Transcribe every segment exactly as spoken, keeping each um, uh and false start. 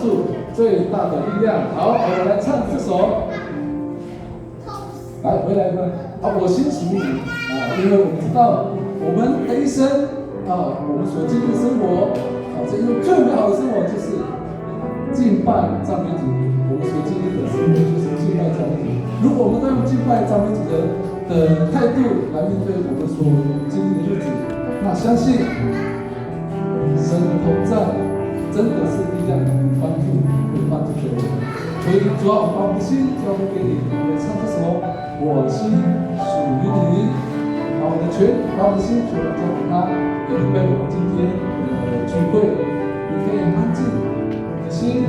主最大的力量。好，我们来唱这首。来，回来，回来。啊，我心属于你。啊，因为我们知道，我们的一生，啊，我们所经历的生活，啊，这一个最美好的生活就是敬拜赞美主。我们所经历的生活就是敬拜赞美主。如果我们都用敬拜赞美主的，的态度来面对我们所经历的日子，那相信 神的同在真的是力量，帮助，会帮助着我们。所以主啊，我把我们的心交付给你，我们唱这首《我心属于你》，把我们的全，把我们的心全交给他，也预备我们今天的聚会。你可以安静你的心，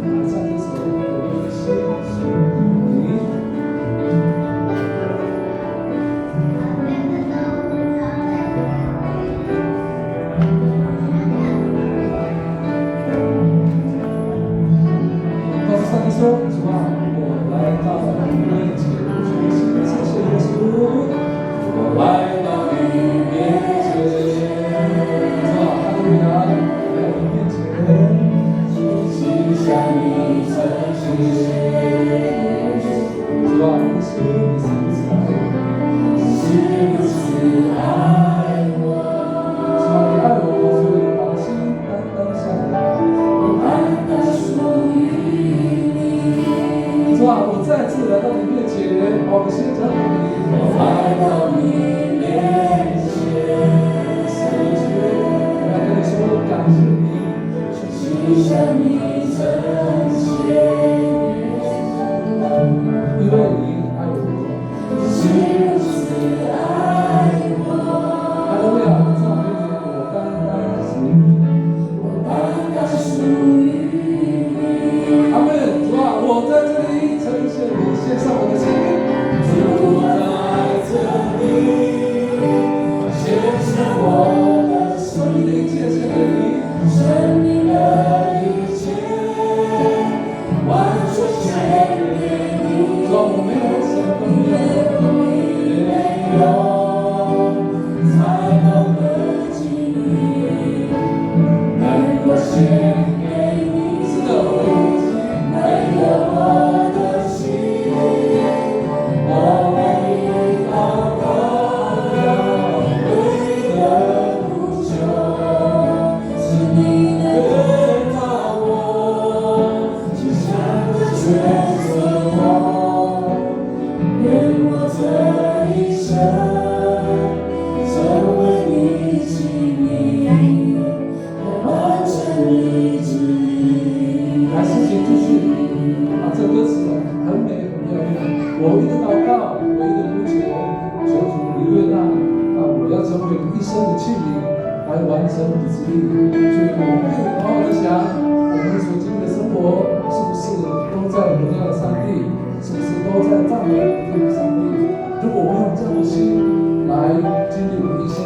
来唱这首《我心属于你》。 告诉上帝说，主啊，我来到你面前，我全心谢谢耶稣，我来到你面前。主啊，哈利路亚，来到你面前，全心向你 主啊，耶稣，你是如此爱我。主啊，你爱我，所以我把心单单向你。主啊，我再次来到你面前，把我的心交给你。我来到你面前，我要跟你说，感谢你。 因为你爱我。哈利路亚，我赞美你，我单单属于你。阿们。主啊，我在这里呈现我献上我的心。主，我在这里献上我的心。一切献给你。 生命的一切，完全献给你。主啊，我没有什么，没有才能得及你，能够献给你。是的，我已经没有我的心，我为你祷告，唯一的呼求。 是你的恩待我，就像这泉水我，愿我这一生成为你旨意，完成你旨意。来，诗姐继续把这歌词很美很漂亮。唯一的祷告，唯一的呼求，求主你悦纳，让我要成为你一生的器皿。 来完成你的旨意。所以我们可以好好的想，我们所经历的生活是不是都在荣耀上帝？是不是都在赞美我们的上帝？如果我们用这样的心来经历我们的一生，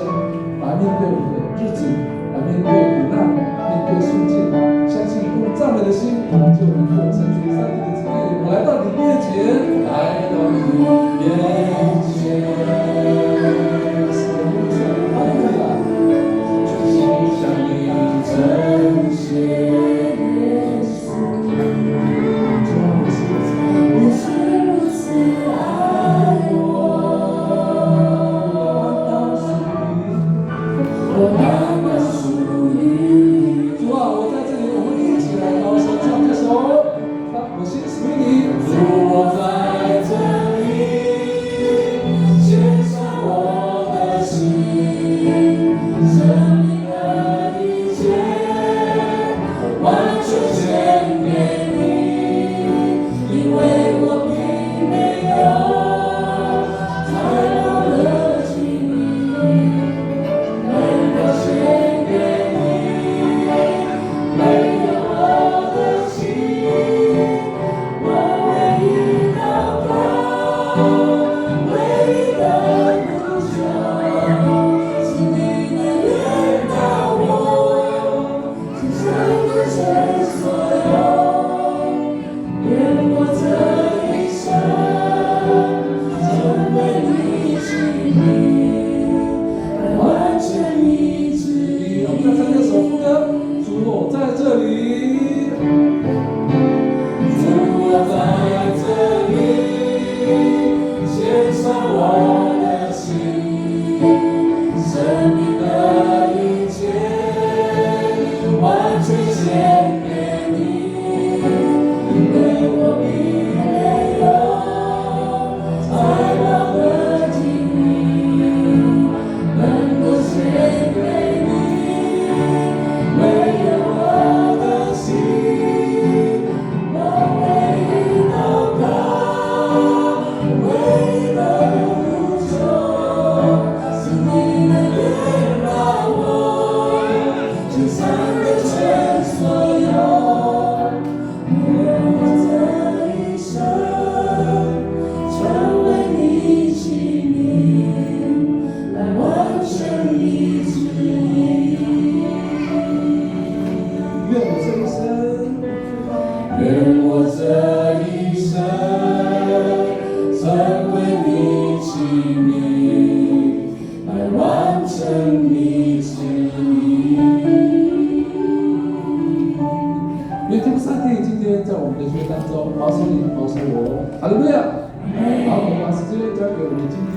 来面对我们的日子，来面对苦难，面对顺境，相信用赞美的心，我们就能够成全上帝的旨意。我来到你面前，来到你面前。 主啊，我在这里，我们一起来高声唱这首。我心属于你，主，我在这里。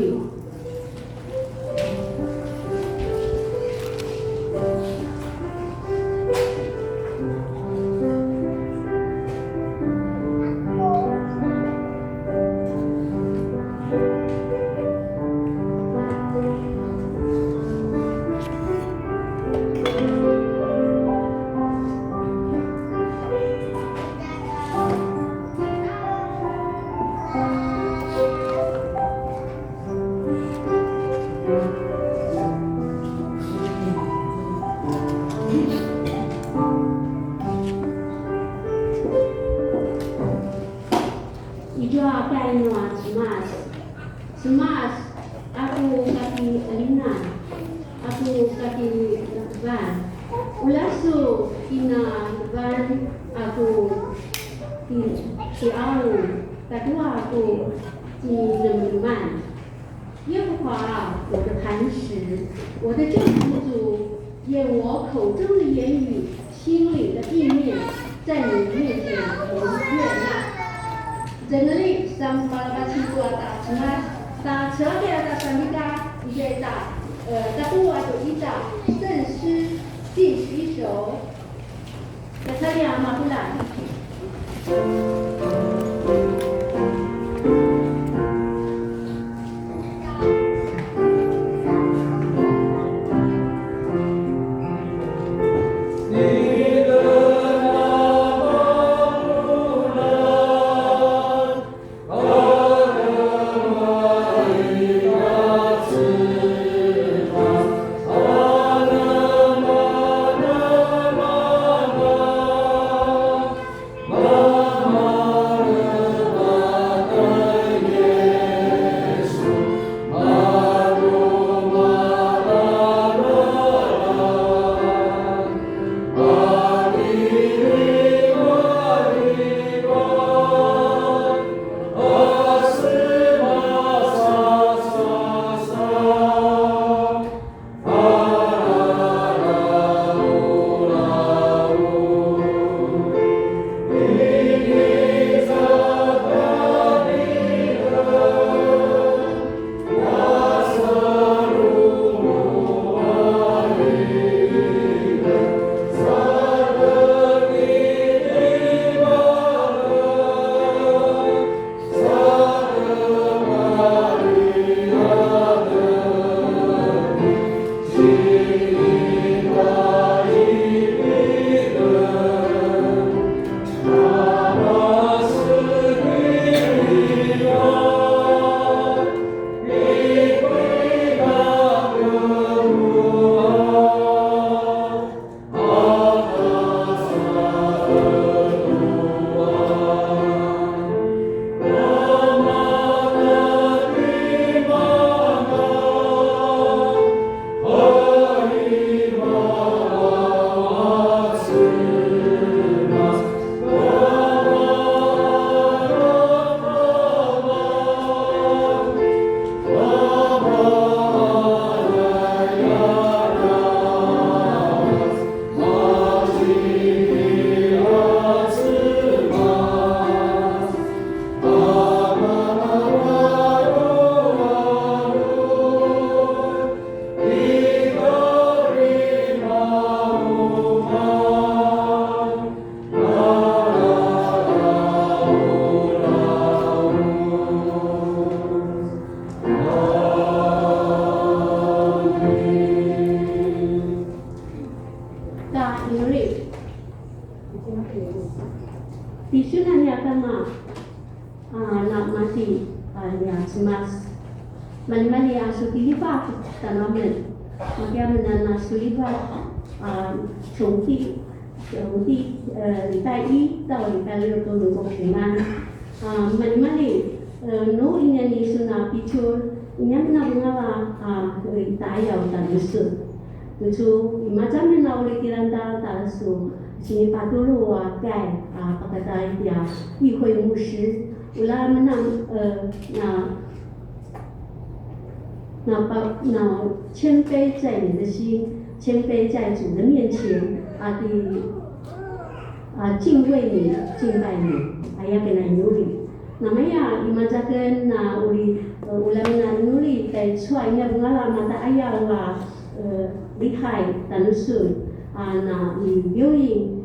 tjaisanui. Izua kai nua Cemas. Cemas, aku kaki elina, aku kaki lekevan. Ula su kina lekevan aku ti, ti au, katua aku ti nemeneman. 耶和华啊，我的磐石，我的救赎主，愿我口中的言语、心里的意念，在你面前蒙悦纳。Zeneli, sampalapacin tua ta Cemas, ta cerakia ta samika, ita, eh, tatua tu ita, 圣诗第十一首。 Kacalja mapuljat. Ta uri. Ti sun a nia kama, a, namasi, a, nia Cemas. Malimali a su kiljivak tjanuamen. Maki amen a na su kiljivak, a, 从第, 从第, e, 礼拜一到礼拜六都能够平安。A, malimali, e, nu iniani sun a picul, Ini amen a venala a uri taqayaw tjanusun. Tucu imaza amen a uri kilangda tjanusun, sinipatulu a kai a pakata i tia 議會牧師. Ula menang, eh, na, na pa, na 谦卑在你的心，谦卑在主的面前，a, ti, a, 敬畏你，敬拜你, aya ken a inuli. Namaya imaza aken a uri, eh, ula men a inuli, taicu a ini a venala mataqayaw a, eh, lihai tjanusun, a, na i Yuin,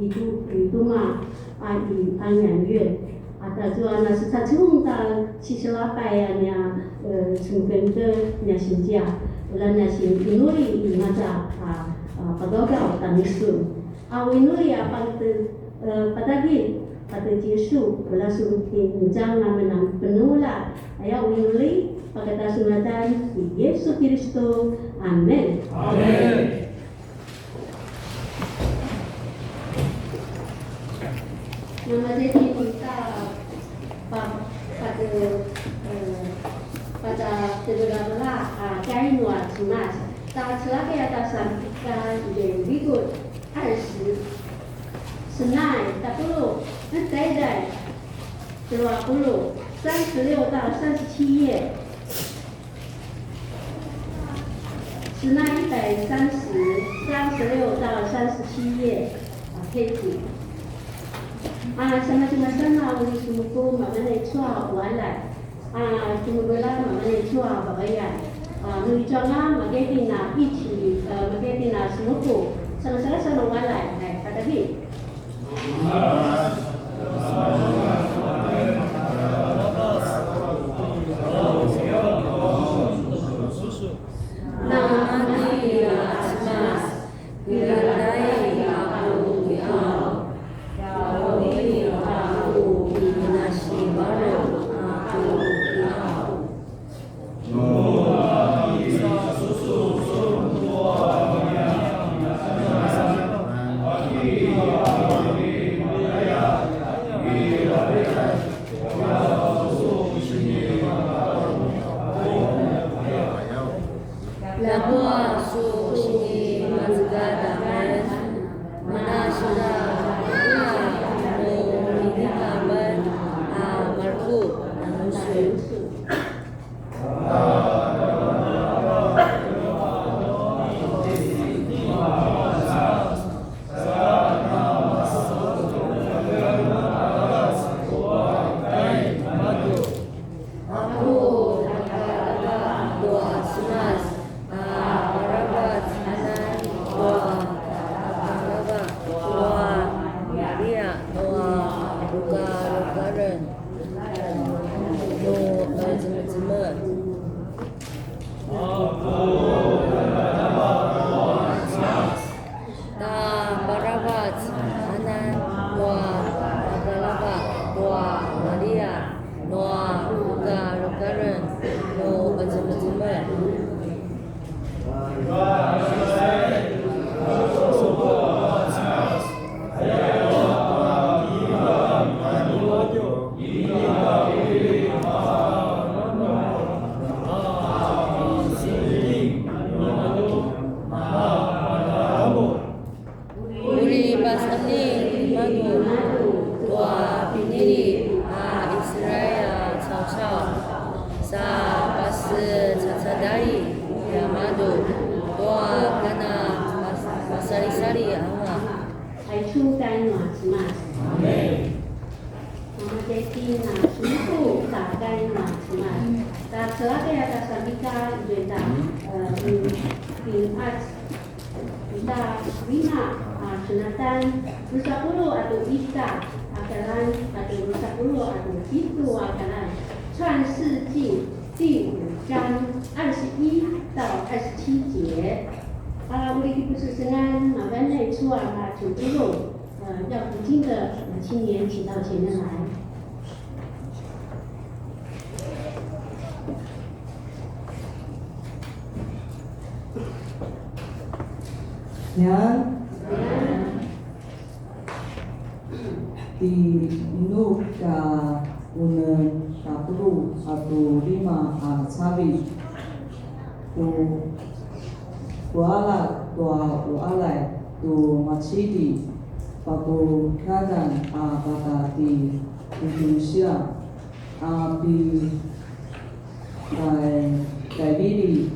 i tu, i tuma, a, i Anyan Yuin. A, tazua na secacun ta siselapay a nia, eh, cemekemeke nia sinzia. Ula nia sin inuli imaza, a, a, pagawgaw tjanusun. A, winuli a pate, eh, patagilj, pate Yesu, ula su kinzang a menang penula. Aya winuli, pakata su ngadan ti Yesu Kiristu. Amen. Amen. Namazeti ta pa, pate, eh, pata tevelavela a kai nua Cemas. Ta celake ata sampika i Levitikut. 二十, Senai, tapuluq, taiday, 三十六到三十七页. Senai 一百三十, 三十六到三十七页, a, page. A, sa macam a uri semupu mavan aicu a uqaljay. A, semupu la mavan aicu a vavayan. A, nu izua anga maketin a ici, a, maketin a semupu. Sa macam a uqaljay. Ai, patagilj. Ljakua su sinipacegad amen, mana sina nia nu inika amen a marekutj tjanusun. Aku nakaleva tua Cemas, a paravac anan tua nakaleva tua Maria, tua rukarukaren nu qacemecemel. Ta paravac anan tua nakaleva tua Maria nua rukarukaren nu qacemecemel. Uri paseqeljing timadju tua pinili a Israil a caucau, sa pasecacadai tiamadju tua kana pas-, pasalisali anga. Aicu kai nua Cemas. Amen. Mamakai tina sumuku ta kai nua Cemas. Ta celake ata samika izuita, eh, in, in arts. Ita lima a sunatan, drusa puluq katua ita a kalan, katua drusa puluq katua pitju a kalan. 创世纪第五章二十一到二十七节. A, uri kipusesengan, mavan aicu a macupulu, 呃，要读经的，呃，青年请到前面来。 Yan, ti inu ka unem puluq katua lima a cavilj. Ku, ku aljak tua uqaljay tu Macidi, papungadan a pata ti Pitusia, a pi, kai, kaivili,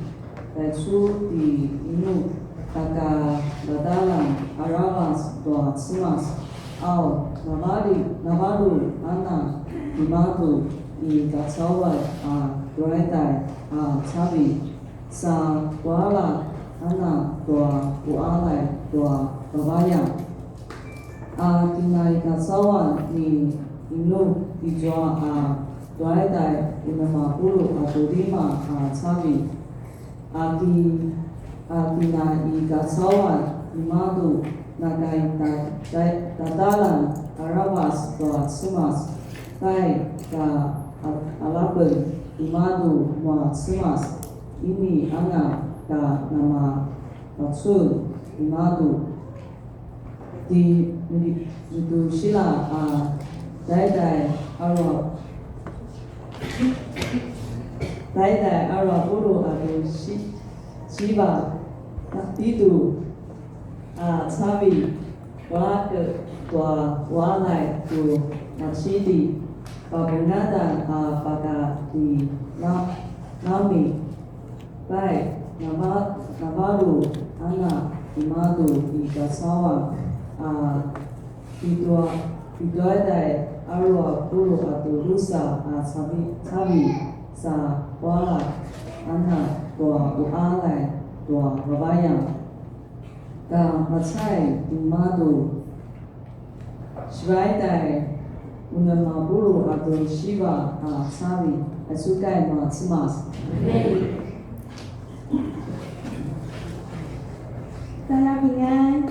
kaicu ti Inuk, taka dadalan aravac tua Cemas, au, navali, navalu ana timadju i kacauan a tjaiday a cavilj, sa ku aljak ana tua uqaljay tua vavayan. A kinaikacauan ni Inuk izua a tjaiday unem a puluq katua lima a cavilj. A ki, a kinaikacauan nimadju nakai ta, ta, dadalan aravac tua Cemas, kai ka a, alapen nimadju nua Cemas, ini anga ka namapacun nimadju. Ti, ni, Metusila a tjaiday alu a, tjaiday alu a puluq katua si, siva, titju a cavilj, ku aljak tua uqaljay tu Macidi, papungadan a pata ti Na, Nami. Pai, nava, navalu ana timadju i kacauan a pitua, pituaday alu a puluq katua drusa a cavilj, cavilj, sa ku aljak ana tua uqaljay tua vavayan. Ka macay timadju. Sivaiday, unem a puluq katua siva a cavilj, aicu kai nua Cemas. 大家平安。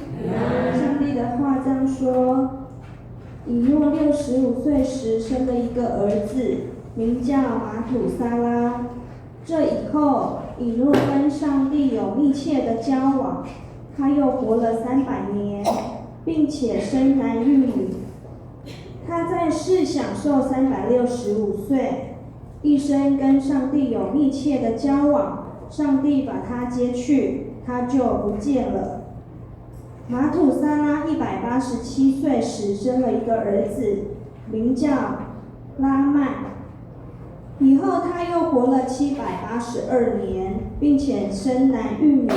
上帝的话这样说：以诺六十五岁时生了一个儿子，名叫马土撒拉。这以后，以诺跟上帝有密切的交往，他又活了三百年，并且生男育女。他在世享受三百六十五岁，一生跟上帝有密切的交往，上帝把他接去，他就不见了。马土撒拉一百八十七岁时生了一个儿子，名叫拉曼。以后他又活了七百八十二年，并且生男育女。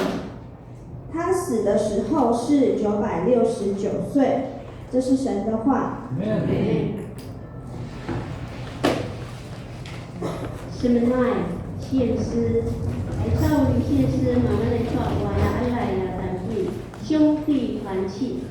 他死的时候是九百六十九岁。这是神的话。Semenai, 献诗，来照律献诗，慢慢来照，我要安排了，兄弟团契。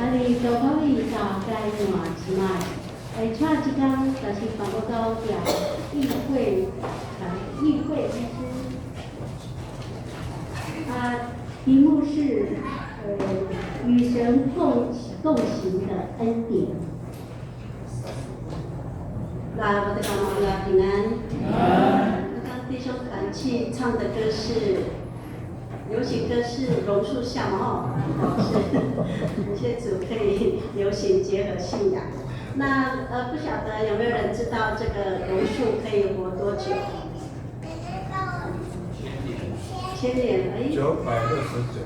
Ari tjaukavi ta kai nua Cemas. Aicu a tjikang ta sipakaukaw tia 议会, 议会之书. 啊，题目是，呃，与神共，共行的恩典。那我的妈妈要平安。刚刚弟兄团契唱的歌是流行歌是榕树下嘛，吼，是有些组可以流行结合信仰。那，呃，不晓得有没有人知道这个榕树可以活多久？ 千年，哎。九百六十九。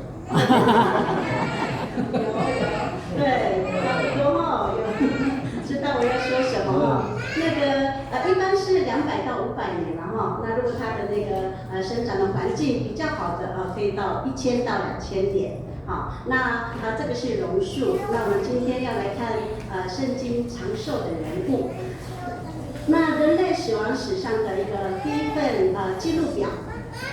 有，有，对，差不多哦，有，知道我要说什么哦。那个，呃，一般是两百到五百年了哈。那如果它的那个，呃，生长的环境比较好的，呃，可以到一千到两千年。好，那，呃，这个是榕树。那我们今天要来看，呃，圣经长寿的人物。 那人类死亡史上的一个第一份，呃，记录表，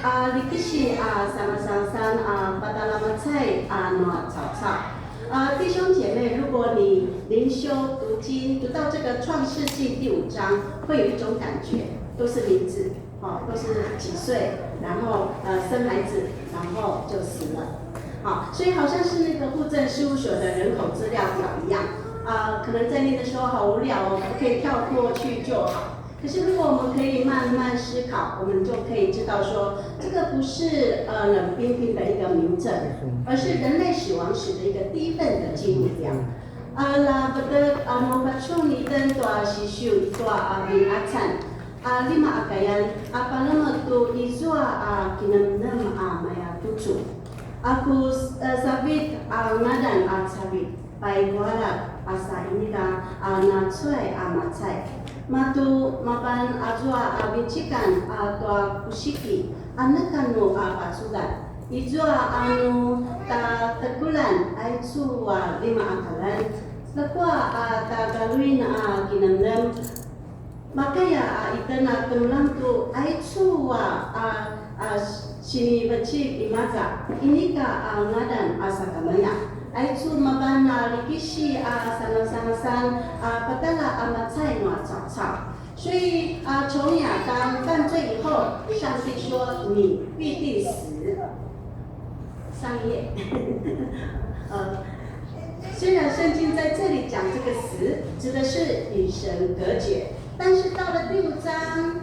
啊，likisi, 啊，sangasangasan, 啊，patala macay, 啊，nua caucau. 啊，弟兄姐妹，如果你灵修读经，读到这个创世纪第五章，会有一种感觉，都是名字，哦，都是几岁，然后，呃，生孩子，然后就死了。 好，所以好像是那个户政事务所的人口资料表一样，啊，可能在念的时候好无聊哦，可不可以跳过去就好。可是如果我们可以慢慢思考，我们就可以知道说，这个不是，呃，冷冰冰的一个名证，而是人类死亡史的一个第一份的记录表。A, la betek a nu pacun iten tua sisiu i tua a vinqacan. A lima a kayan, a palemek tu izua a kinemnem a mayatucu. A ku, e, Savit a ngadan a Savit, pai kuarak a sa inika a nacuay a macay. Matu mavan azua a vinecikan a tua kusiki a neka nu a pacudan. Izua a nu ta tekulan aicu a lima a kalan, ljakua a ta galuin a kinemnem. Makaya a iten a temelang tu aicu a, a, a sinivecik imaza, inika a ngadan a sakamaya. Aicu mavan a likisi a sangasangasan a patala a macay nua caucau. 所以啊，从亚当犯罪以后，上帝说：“你必定死。”上一页。呃，虽然圣经在这里讲这个死，指的是与神隔绝，但是到了第五章，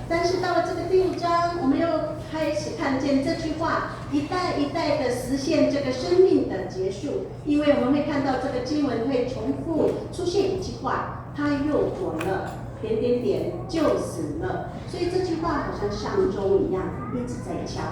但是到了这个第五章，我们又开始看见这句话，一代一代的实现这个生命的结束。因为我们会看到这个经文会重复出现一句话，他又活了，点点点，就死了。所以这句话好像上钟一样，一直在敲。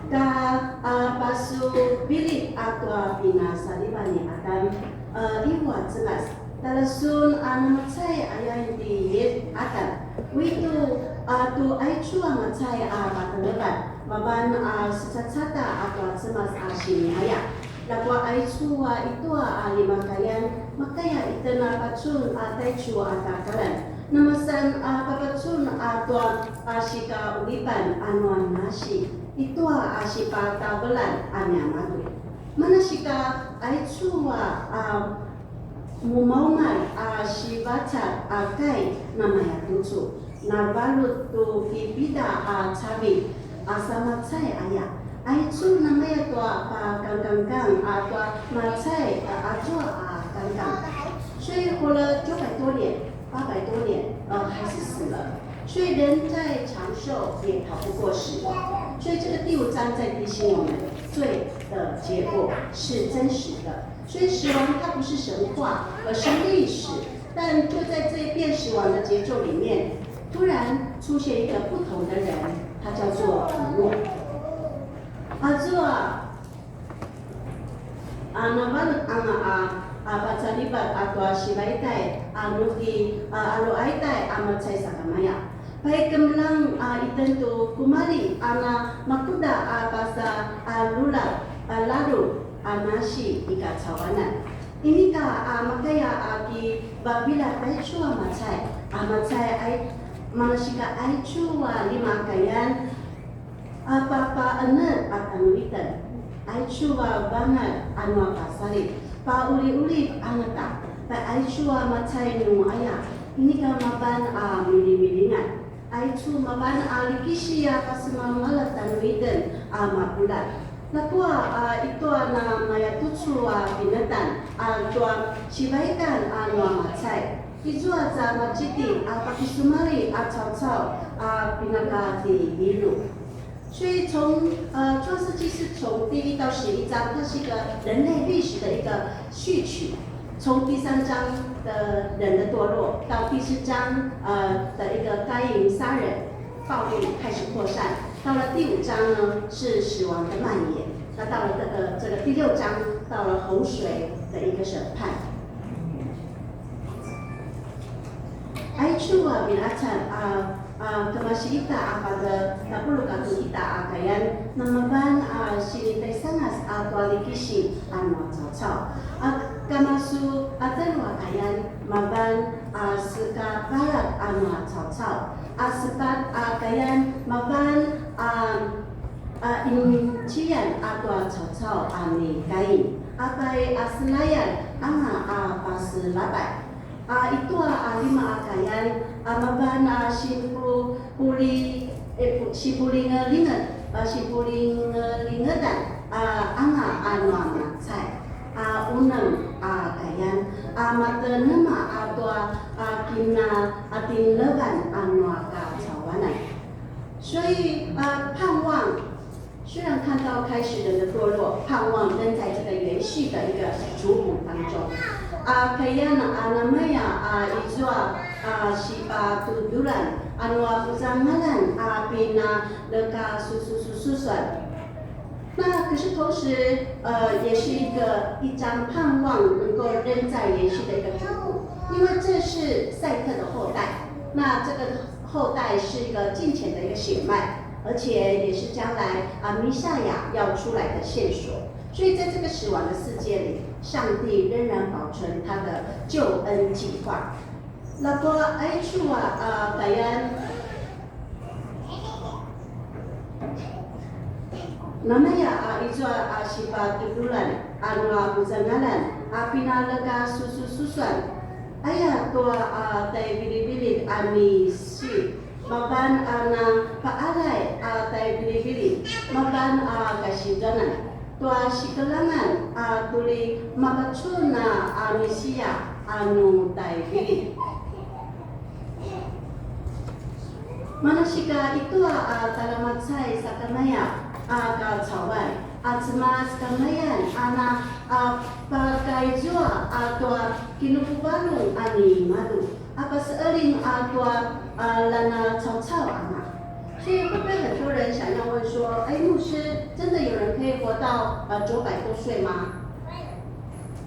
Ka, a, pasubilit a tua pinasalivan ni Adam, a, iwa cemas. Talasun a namacay aya ti Adam. Uitu, a, tu aicu a macay a patelevan, mavan a secacata a tua cemas a siniaya. Ljakua aicu a itua a limakayan, makaya iten a pacun a taicu a takalan. Namasan a papacun a tua a sika ulipan a nua nasi, itua a sipatavelan a niamadui. Manasika aicu a, a, mumaumal a sivacaq a kai namayatucu, navalut tu kipida a cavi a sa macay aya. Aicu namaya tua pakangkangkang a tua macay a azua a kangkang. 所以活了九百多年，八百多年，呃，还是死了。所以人在长寿也逃不过死亡。所以这个第五章在提醒我们，罪的结果是真实的。所以死亡它不是神话，而是历史。但就在这一片死亡的节奏里面，突然出现一个不同的人，他叫做 Azua a navalet anga a, a pacalivat a tua sivaitai a nuki a aluaitai a macai sakamaya. Pai kemeljang a iten tu kumalji a na makuda a pasa a lula a lalu a nasi i kacauanan. Inika a makaya a kivavilad aicu a macai, a macai ai manasika aicu a lima kayan, a papaqenetj a tjanuitjen, aicu a vangalj a nua pasalit, paquliqulip angata, pai aicu a macai nu aya, inika mavan a milimilingan, aicu mavan a likisi a pasemamalat tjanuitjen a mapuljat. Ljakua a itua namayatucu a pinetan a tua sivaikan a nua macai. Izua za maciti a pakisumalji a caucau a pinaka ti Yilu. 所以从呃创世纪是从第一到十一章，它是一个人类历史的一个序曲。从第三章的人的堕落，到第四章呃的一个该隐杀人暴力开始扩散，到了第五章呢是死亡的蔓延，那到了这个这个第六章到了洪水的一个审判。Aicu a vinacam a a kemasi ita a pada tapuluq katua ita a kayan, na mavan a sinitaisangas a tua likisi a nua caucau. A kamasu a telu a kayan, mavan a sekavalak a nua caucau. A sepatj a kayan, mavan a a inuciyan a tua caucau a ni Kain. A pai a selayan anga a paselapay. A itua a lima a kayan, a mavan a sipuli-, puli-, e, pu-, sipulingelinget, a sipulingelingetan, a anga a nua macai, a unem a kayan, a matenema a tua, a kina, a tinlevan a nua kacauanan. 所以，呃，盼望 虽然看到开始人的堕落，盼望仍在这个延续的一个族谱当中。A kayan a namaya a izua a sipatudulan a nua puzangalan a pinalekasusususuan. 那可是同时，呃，也是一个一张盼望能够仍在延续的一个族谱，因为这是赛特的后代。那这个 后代是一个敬虔的一个血脉，而且也是将来啊弥赛亚要出来的线索。所以在这个死亡的世界里，上帝仍然保存他的救恩计划。Ljakua aicu a kayan namaya a izua a sipatudulan a nua puzangalan a pinalekasususuan. Aya tua a tjaivilivililj a misi, mavan a na paqaljay a tjaivilivililj, mavan a kasizuanan tua sikelangan a tuli mapacun a Misia a nu tjaivililj. Manasika itua a talamacay sakamaya a kacauan, a Cemas kamayan a na a pakaizua a tua kinupuvarung a ni Madu, a paseqeljing a tua a lana caucau anga. 所以会不会很多人想要问说，哎，牧师，真的有人可以活到呃九百多岁吗？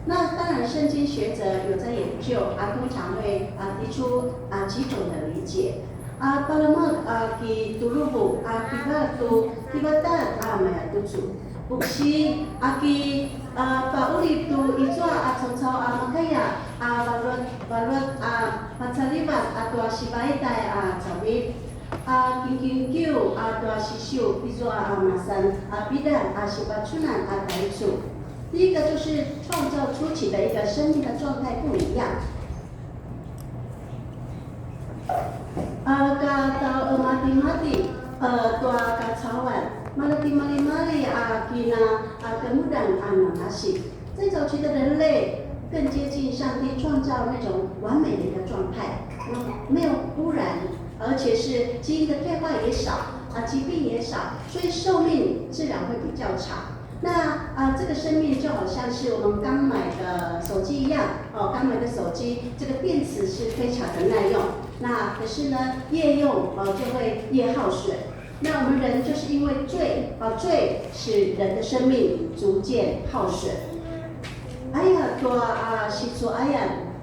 那当然，圣经学者有在研究啊，通常会啊提出啊几种的理解。A palemek a kituluvu a kiva tu kivatan a mayatucu. Puksi a ki a paqulip tu izua a caucau a makaya a valuat, valuat a pacalivat a tua sipaitai a cavilj. A kinkiukiu a tua sisiu izua a masan a pidan a sipacunan a taicu. 第一个就是创造初期的一个生命的状态不一样。A ka tau ematimati a tua kacauan, malatimalimali a kina a kemudan a nangasi. 在早期的人类更接近上帝创造那种完美的一个状态，没有污染，而且是基因的退化也少，啊，疾病也少，所以寿命自然会比较长。那啊，这个生命就好像是我们刚买的手机一样，哦，刚买的手机，这个电池是非常的耐用，那可是呢，越用哦就会越耗损。那我们人就是因为罪，啊，罪使人的生命逐渐耗损。Aya tua a sicuayan,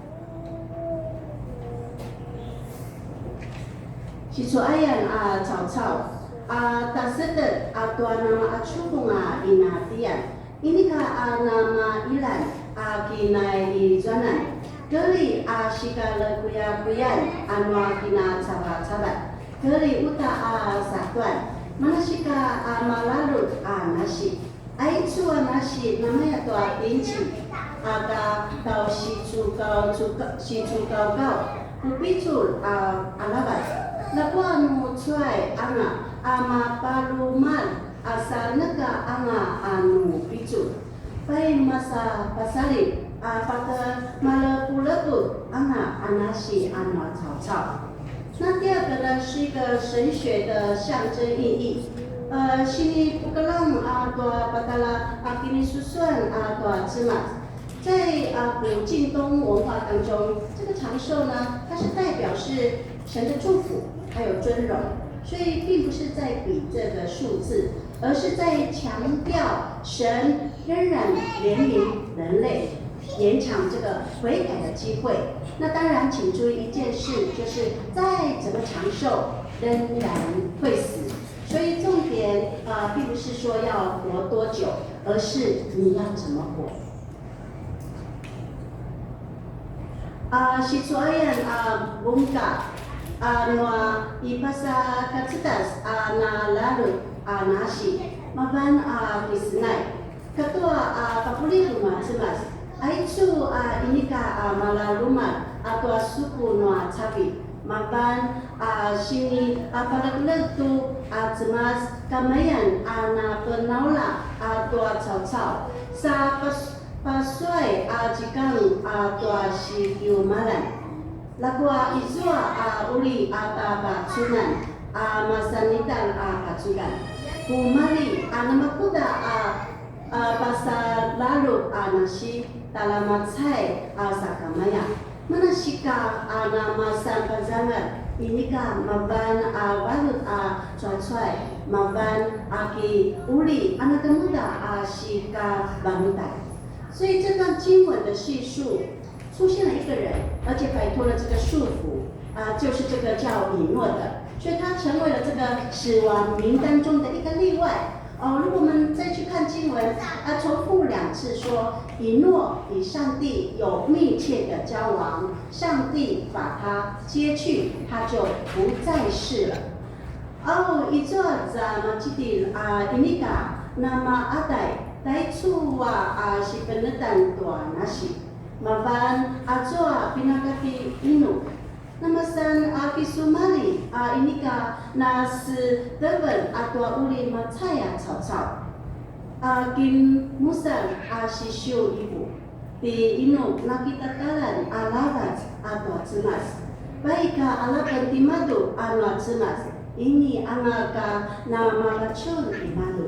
sicuayan a caucau, a tasetet a tua namaqacuvung a inatiyan. Inika a namailan a kinaizuanan, keli a sikalekuyakuyan a nua kinacavacavan, keli uta a satuan, manasika a malalut a nasi. Aicu a nasi namaya tua tinci, a ka tau sicukaw-, cuka-, sicukaukaw, pupicul a, a aravac. Ljakua nu cuay anga a mapalumal a sa neka anga a nu picul. Pai masa pasalin a pata malepuleput anga a nasi a nua caucau. 那第二个呢，是一个神学的象征意义。呃，sinipukeljang a tua patjara a kinisusuan a tua Cemas. 在啊古近东文化当中，这个长寿呢，它是代表是神的祝福还有尊荣，所以并不是在比这个数字，而是在强调神仍然怜悯人类，延长这个悔改的机会。那当然，请注意一件事，就是再怎么长寿，仍然会死。所以重点啊，并不是说要活多久，而是你要怎么活。 A sicuayan a bungka a nua i pasakacedas a na lalut a nasi, mavan a kisenay. Katua a papuligu nua Cemas, aicu a inika a malalumal a tua supu nua cavi, mavan a sini a palekeleg tu a Cemas kamayan a na penaula a tua caucau. Sa pas Pasuay a zikang a tua sikiumalan. Ljakua izua a uri a ta pacunan a masanitan a pacunan. Kumalji a namakuda a, a pasalalu a nasi tjalamacay a sakamaya. Manasika a namasan pazangal inika mavan a valjut a cuacuay, mavan a ki uri a nakemuda a sikavaljutan. 所以这段经文的叙述出现了一个人，而且摆脱了这个束缚，啊，就是这个叫以诺的，所以他成为了这个死亡名单中的一个例外。哦，如果我们再去看经文，啊，重复两次说，以诺与上帝有密切的交往，上帝把他接去，他就不再世了。 Au, izua za macidilj a inika namaqaday, taicu a sipenetan tua nasi. Mavan azua pinaka ti Inuk. Namasan a kisumalji a inika nasedevelj a tua uri macay a caucau. A kinmusalj a sisiu ivu. Ti Inuk nakitatalan aravac a tua Cemas. Vaik a alapen timadju a nua Cemas, ini anga ka namapacun timadju.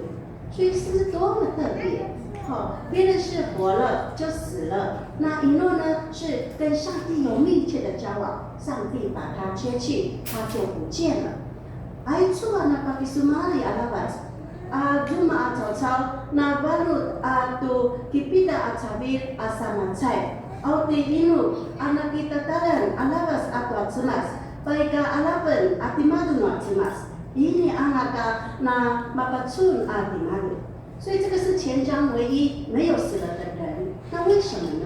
所以是多么特别。好，别人是活了就死了，那以诺呢，是跟上帝有密切的交往，上帝把他接去，他就不见了。Aicu a napakisumalji aravac, a zuma a caucau, na valjut a tu kipida a cavilj a sa macay. Au ti Inuk a nakitatalan aravac a tua Cemas, vaik a alapen a timadju nua Cemas, ini anga ka namapacun a timadju. 所以这个是全章唯一没有死了的人。那为什么呢？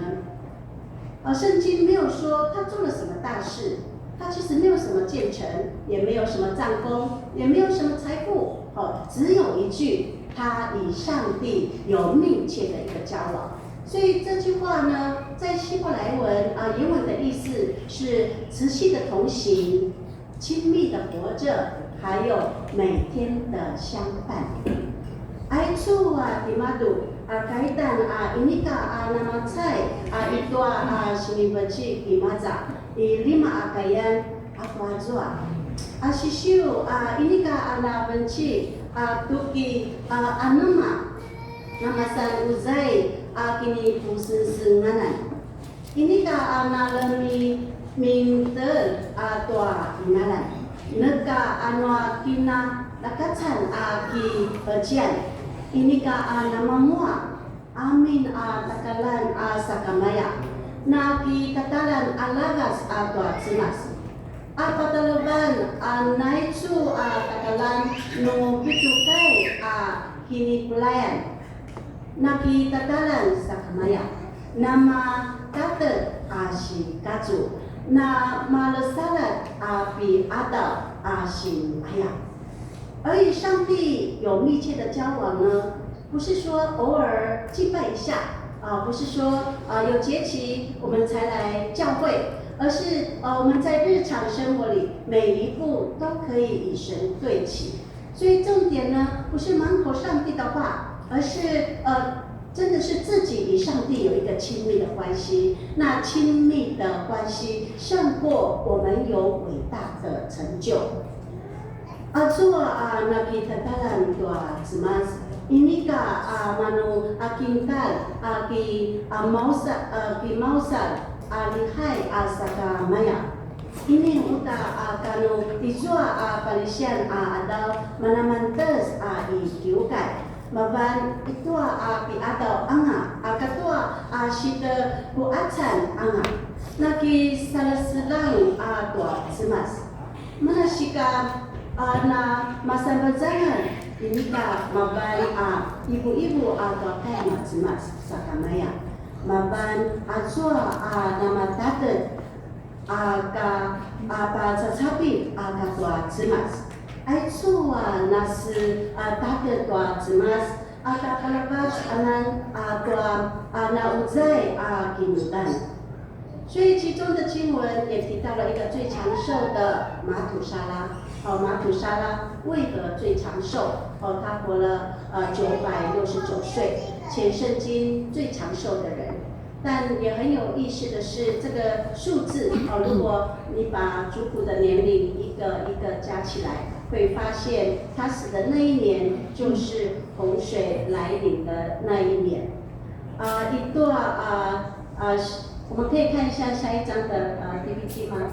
呃，圣经没有说他做了什么大事，他其实没有什么建成，也没有什么战功，也没有什么财富，哦，只有一句，他与上帝有密切的一个交往。所以这句话呢，在希伯来文啊，原文的意思是持续的同行， 亲密的活着，还有每天的相伴。Aicu a timadju a kaitan a inika a namacay a i tua a sinivecik imaza i lima a kayan a tuazua. A sisiu a inika a navecik a tuki a anema, namasan uzai a kinipusengsenganan. Inika a nalemi mintel a tua inalan. Neka a nua kina Kakacan a kiqeciyan, inika a namanguaq amin a takalan a sakamaya, na kitatalan aravac a tua Cemas. A patalevan a naicu a takalan nu pitukai a kinikulayan, na kitatalan sakamaya, na matatek a sikacu, na malesalat a piqadaw a sinaya. 而与上帝有密切的交往呢，不是说偶尔敬拜一下啊，不是说啊有节期我们才来教会，而是呃我们在日常生活里每一步都可以与神对齐。所以重点呢，不是满口上帝的话，而是呃真的是自己与上帝有一个亲密的关系。那亲密的关系胜过我们有伟大的成就。 Azua a nakitatalan tua Cemas, inika a manu a kintal a ki a mausa a ki mausa a lihai a sakamaya. Ini uta a kanu izua a palisian a adaw manamantes a i kiukai. Mavan itua a piqadaw anga a katua a sitekuqacan anga. Nakisalaselang a tua Cemas. Manasika a na masanbazangan inika mavan a ivuivu a tua kai nua Cemas sakamaya. Mavan azua a namatatek a ka a pacacapit a katua Cemas. Aicu a nase a tatek tua Cemas a tapalavac anan a tua a nauzai a kinudan. 所以其中的经文也提到了一个最长寿的玛土沙拉。好，玛土沙拉为何最长寿？哦，他活了呃九百六十九岁，全圣经最长寿的人。但也很有意思的是，这个数字哦，如果你把族谱的年龄一个一个加起来，会发现他死的那一年就是洪水来临的那一年。啊，一段啊啊，我们可以看一下下一张的呃 P P T 吗？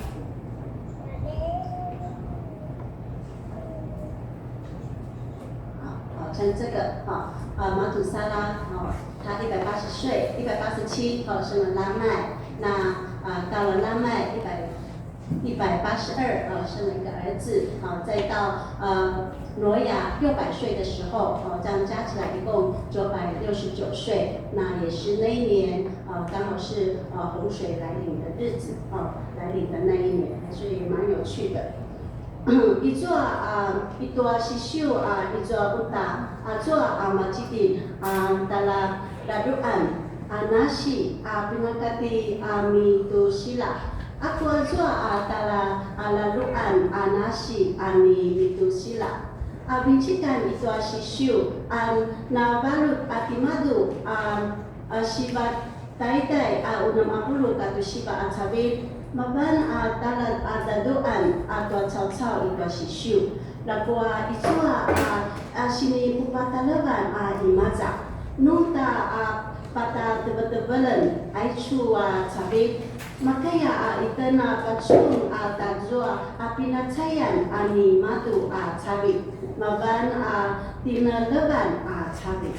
好，好，像这个哈啊，马土沙拉哦，他一百八十岁，一百八十七哦，生了拉麦，那啊到了拉麦一百一百八十二哦，生了一个儿子，好，再到呃挪亚六百岁的时候哦，这样加起来一共九百六十九岁，那也是那一年呃刚好是呃洪水来临的日子哦，来临的那一年，所以蛮有趣的。Izua a itua sisiu a izua uta azua a macitid a talaladruan a nasi a pinakati a mitusila. Aku azua a talaladruan a nasi a ni mitusila. A vincikan itua sisiu a navalut a timadu a a siva taitai a unem a puluq katu siva a cavilj, mavan a talad a daduan a tua caucau i tua sisiu. Ljakua izua a, a sinipupatalevan a imaza. Nu ta a patateveteveljen aicu a cavilj, makaya a itjen a pacun a tazua a pinacayan a ni matu a cavilj, mavan a tinelevan a cavilj.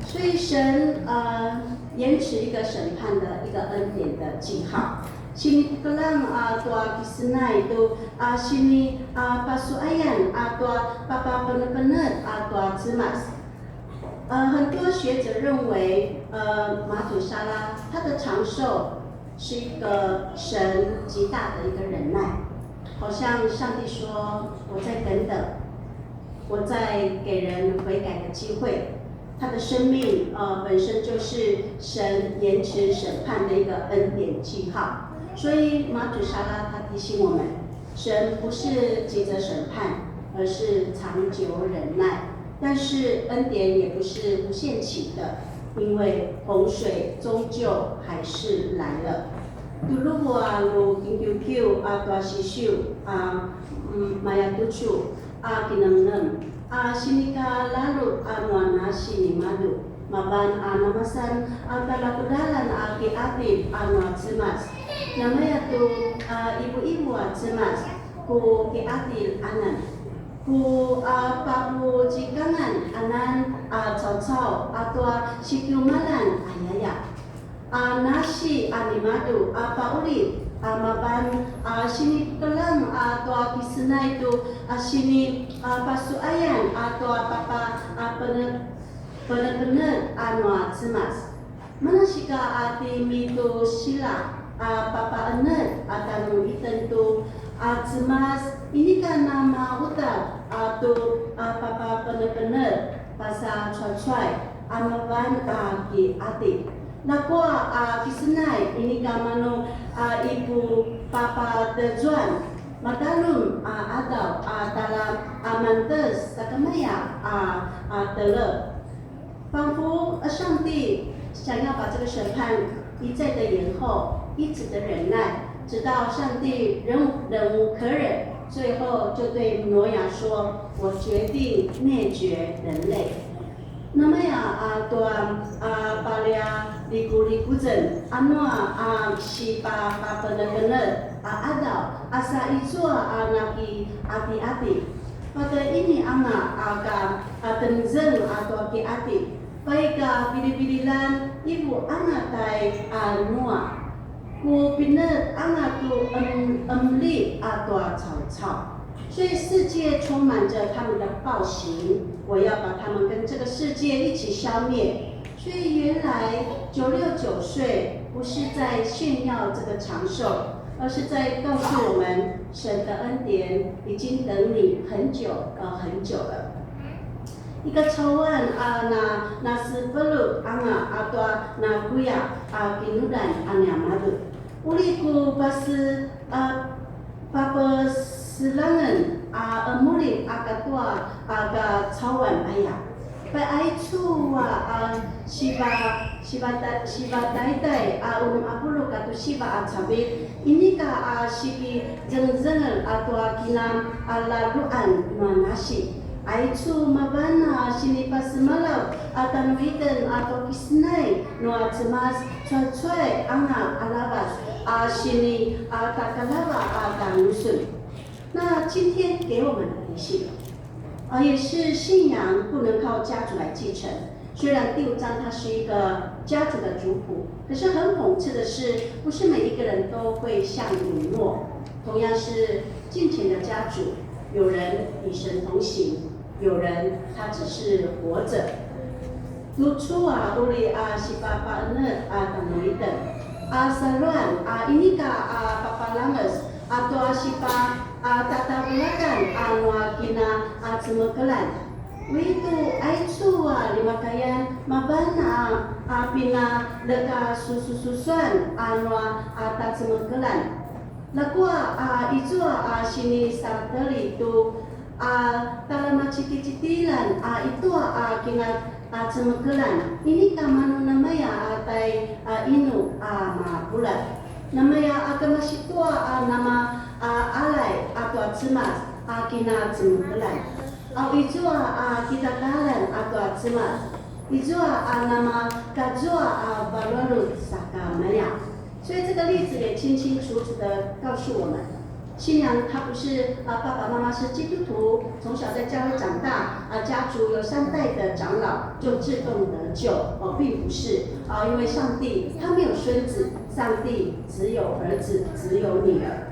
所以神呃延迟一个审判的一个恩典的记号。Sinipukeljang a tua kisenay tu a sini a pasuayan a tua papapenepenetj a tua Cemas. 呃，很多学者认为，呃，马土沙拉他的长寿是一个神极大的一个忍耐，好像上帝说：“我在等等，我在给人悔改的机会。”他的生命，呃，本身就是神延迟审判的一个恩典记号。所以马土沙拉他提醒我们，神不是急着审判，而是长久忍耐。但是恩典也不是无限期的，因为洪水终究还是来了。Tuluvu a nu kinkiukiu a tua sisiu a, mm, mayatucu a kinemnem a sinikalalut a nua nasi nimadju, mavan a namasan a talakudalan a kiqadilj a nua Cemas. Namaya tu a ivuivu a Cemas ku kiqadilj anan. Ku a papucikangan anan a caucau a tua sikiumaljan ayaya. A nasi a nimadju a pauli a mavan a sinipukeljang a tua kisenay tu a sini a pasuayan a tua papa a pene-, penepenel a nua Cemas. Manasika a ti Mitusila a papaenel a tanu itjen tu a Cemas, inika namauta a tu a papapenepenel pasa cuacuay a mavan a kiati. Ljakua a kisenay inika manu a ipupapatezuan, mataljun a qadaw a tala a mantes sakamaya a, a telep. 仿佛上帝想要把这个审判一再的延后，一直的忍耐，直到上帝忍，忍无可忍，最后就对挪亚说：“我决定灭绝人类。” Namaya a tua a palja likulikuzen a nua a sipapapenepenel a qadaw a sa izua a nakiatiati. Pata ini anga a ka a temzeng a tua kiati. Paika pilipilan ivu anga tai a nua. Ku pinet anga tu em-, emli a tua caucau. 所以世界充满着他们的暴行，我要把他们跟这个世界一起消灭。所以原来九六九岁不是在炫耀这个长寿，而是在告诉我们，神的恩典已经等你很久，呃，很久了。 Ika cauan a na, nasepelut anga a tua nakuya a kinudan a niamadju. Uri ku pase-, a, papeselangen a emulin a katua a kacauan aya. Pai aicu a, a, siva, siva ta-, siva taitai a unem a puluq katu siva a cavilj, inika a sikizengzengel a tua kina a laluan nua nasi. Aicu mavan a sinipasemalaw a tjanuitjen a tua kisenay nua Cemas, cuacuay anga aravac a sini a takalava a tjanusun. 那今天给我们的提醒，呃，也是信仰不能靠家族来继承。虽然第五章它是一个家族的族谱，可是很讽刺的是，不是每一个人都会像以诺同样是敬虔的家族，有人与神同行，有人他只是活着。 Tucu a uri a sipapaenel a tjanuitjen a saluan a inika a papalanges a tua sipa a tatavelakan a nua kina a cemekeljan. Uitu aicu a limakayan mavan a, a pinaleka susususuan a nua a tacemekeljan. Ljakua a izua a sinisateli tu a talamacikicitilan a itua a kina a cemekeljan, inika manu namaya a tai a inu a mapuljat. Namaya a kemasitua a nama a alay a tua Cemas a kina cemekeljan. A izua a kitakalan a tua Cemas, izua a nama kazua a valualut sakamaya. 所以这个例子也清清楚楚地告诉我们，信仰它不是，啊，爸爸妈妈是基督徒，从小在教会长大，啊，家族有三代的长老就自动得救，哦，并不是，啊，因为上帝他没有孙子，上帝只有儿子，只有女儿。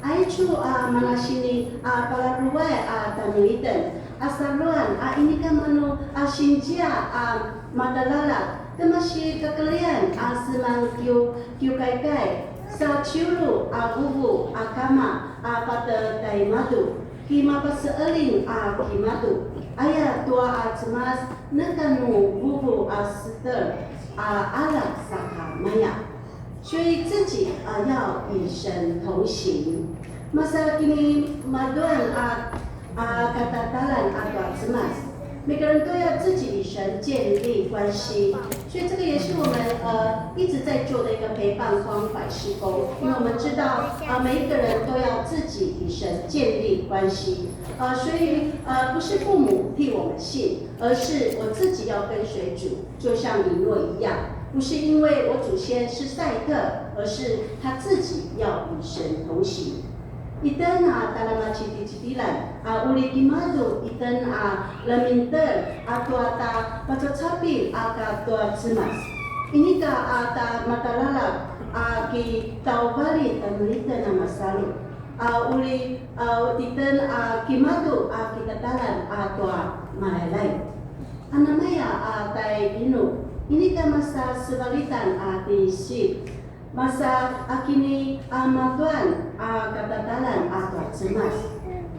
Aicu a manasini a palaruai a tjanuitjen a saluan a inika manu a sinzia a matalalak, kemasi kakelian a seman kiu, kiukaikai, sa ciulu a vuvu a kama a pate tjaimadju, ki mapaseqeljing a kimadju, aya tua a Cemas, neka nu vuvu a setel a aljak sakamaya. 所以自己，呃，要与神同行。Masa kini maduan a, a, katatalan a tua Cemas. 每个人都要自己与神建立关系。所以这个也是我们，呃，一直在做的一个陪伴关怀事工，因为我们知道，呃，每一个人都要自己与神建立关系。呃，所以，呃，不是父母替我们信，而是我自己要跟随主。 就像以诺一样，不是因为我祖先是赛特，而是他自己要与神同行。Itjen a tjalamacitjicitilan, a uri kimadju itjen a ljemintel a tua tja pacacapilj a katua Cemas. Inika a tja matjaljaljak a kitjauvalit tjanuitjen a masalu, a uri, a, itjen a kimadju a kitatalan a tua malailai. Anamaya a tjai inu, inika masa sevalitan a ti Sip, masa a kini a matuan a katatalan a tua Cemas.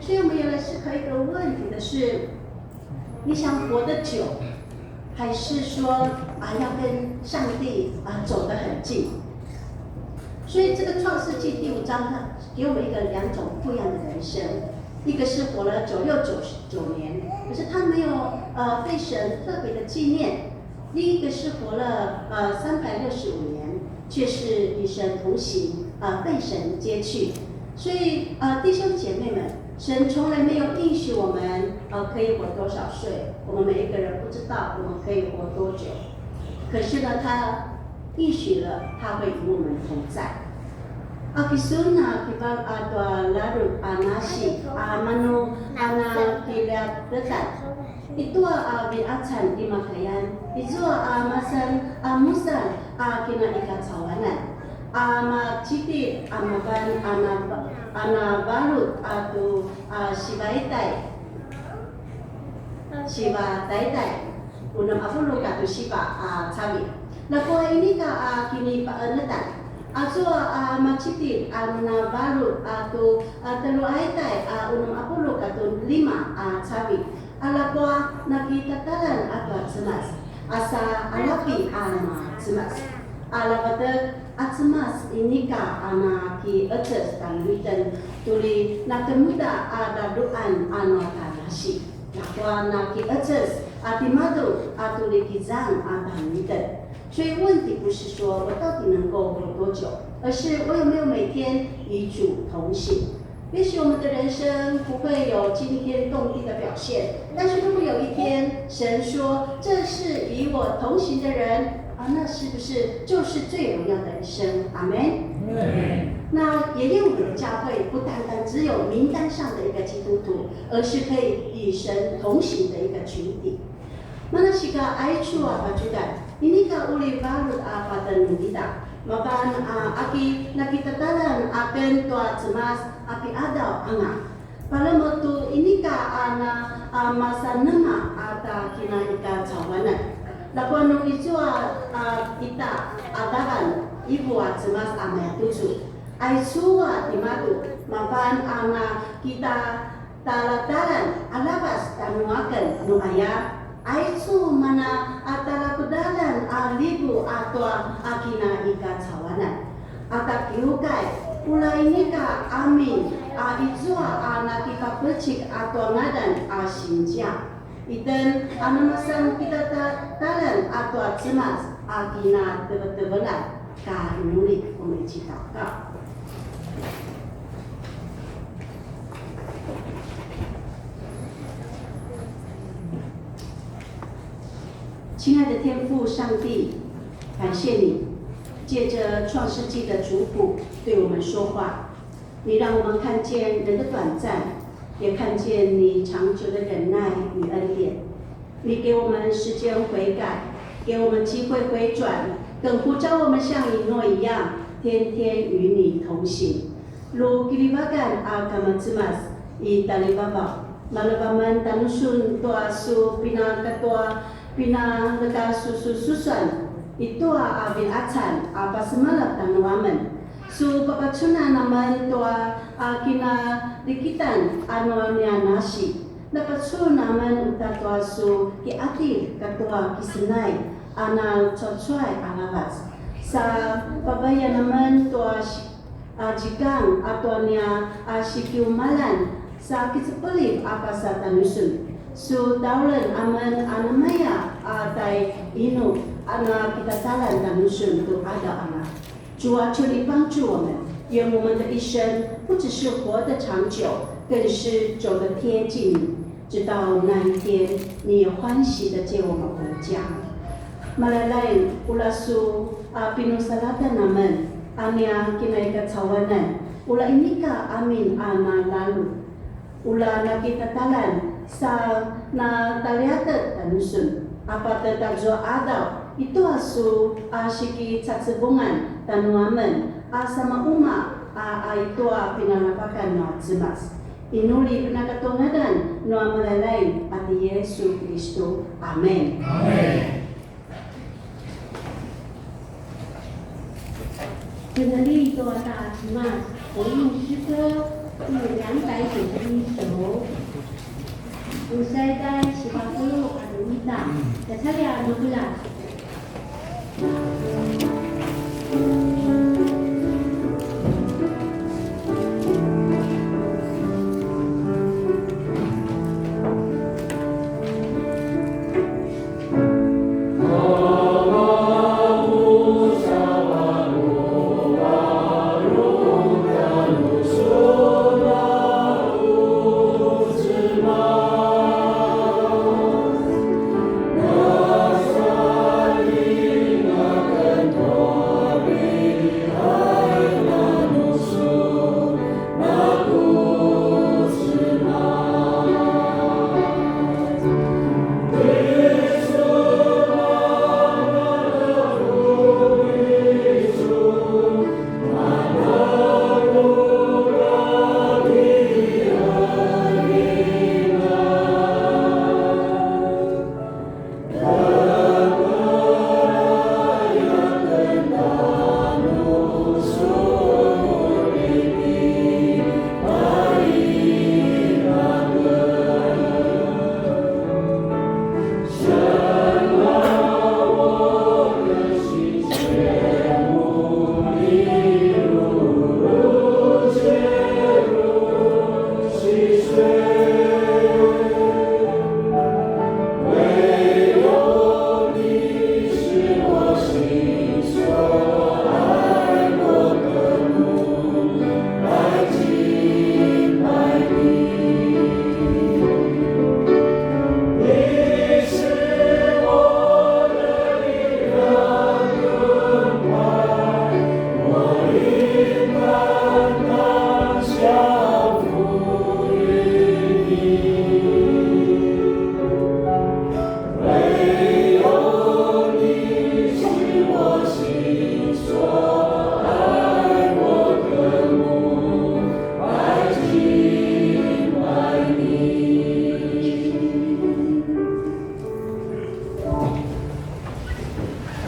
所以我们原来思考一个问题的是，你想活得久，还是说啊要跟上帝啊走得很近？所以这个创世纪第五章，它给我们一个两种不一样的人生。一个是活了九六九九年，可是他没有呃被神特别的纪念。另一个是活了呃三百六十五年，却是与神同行，呃被神接去。所以呃弟兄姐妹们，神从来没有应许我们呃可以活多少岁，我们每一个人不知道我们可以活多久。可是呢，他应许了他会与我们同在。A kisun a kival a tua ladruq a nasi a manu a na kiljatetan. Itua a viacan i makayan, izua a masan a musalj a kinaikacauanan, a macitid a mavan a na, a na valut a tu a sivaitai. Siva taitai, unem a puluq katu siva a cavilj. Ljakua inika a kinipaqenetjan, azua a macitid a na valut a tu a tjelu a taitai a unem a puluq katu lima a cavilj. A ljakua nakitatalan a tua Cemas, a sa alapi a na Cemas. A lavatek a Cemas inika a na kiqeces tjanuitjen, tu uri na kemuda a daduan a na tja nasi. Ljakua na kiqeces a timadju a tu uri kizang a tjanuitjen. 所以问题不是说我到底能够活多久，而是我有没有每天与主同行。也许我们的人生不会有惊天动地的表现，但是如果有一天神说这是与我同行的人，啊，那是不是就是最荣耀的一生？阿们。那也愿我们的教会不单单只有名单上的一个基督徒，而是可以与神同行的一个群体。Manasika aicu a pacudan, inika uri valut a patenumita, mavan a aki nakitatalan aken tua Cemas a piqadaw anga. Palemek tu inika a na a masanema a tja kinaikacauanan. Ljakua nu izua a ita a davan ivu a Cemas a mayatucu. Aicu a timadju, mavan a na kita talatalan aravac tjanuaken nu aya. Aicu mana a talakudalan a ligu a tua a kinaikacauanan. A takiukai, ula inika amin a izua a nakipapecik a tua ngadan a sinzia. Itjen a namasan kita ta-, talan a tua Cemas a kinatevetevelan. Ka inuli, 我们一起祷告。亲爱的天父上帝，感谢你借着创世纪的族谱对我们说话，你让我们看见人的短暂，也看见你长久的忍耐与恩典。你给我们时间悔改，给我们机会回转，更呼召我们像以诺一样，天天与你同行。 Lu kilivakan a kamacemas i talivavaw, maleva men tjanusun tua su pinakatua, pinaleka su sususuan i tua a vilacan a pasemalak tjanuamen. Su papacunan amen tua a kinalikitan a nua nia nasi. Napacun amen uta tua su kiqadilj katua kisenay a na cuacuay aravac. Sa pavayan amen tua si-, a zikang a tua nia a sikiumaljan sa kicepeliv a pasa tjanusun. Su taulen amen a namaya a tjai inu a na kitatalan tjanusun tu qadaw anga. 主啊，求你帮助我们，愿我们的一生不只是活得长久，更是走得贴近你，直到那一天，你也欢喜地接我们回家。Malalaing, ula su a pinusalatan amen a nia kinaikacauanan, Ula inika amin a na lalu. Ula nakitatalan sa na taliatet tanusun. A patje tazua adaw, itua su a sikicacevungan tanuamen a samaquma a, a itua pinalavakan nua Cemas. Inuli penakatungadan nua Malailaing a ti Yesu Kiristu. Amen. Amen. 真的立作大 Cemas 回应诗歌第两百九十一首。Usaiday sipapulu a ita, kacalja makulas.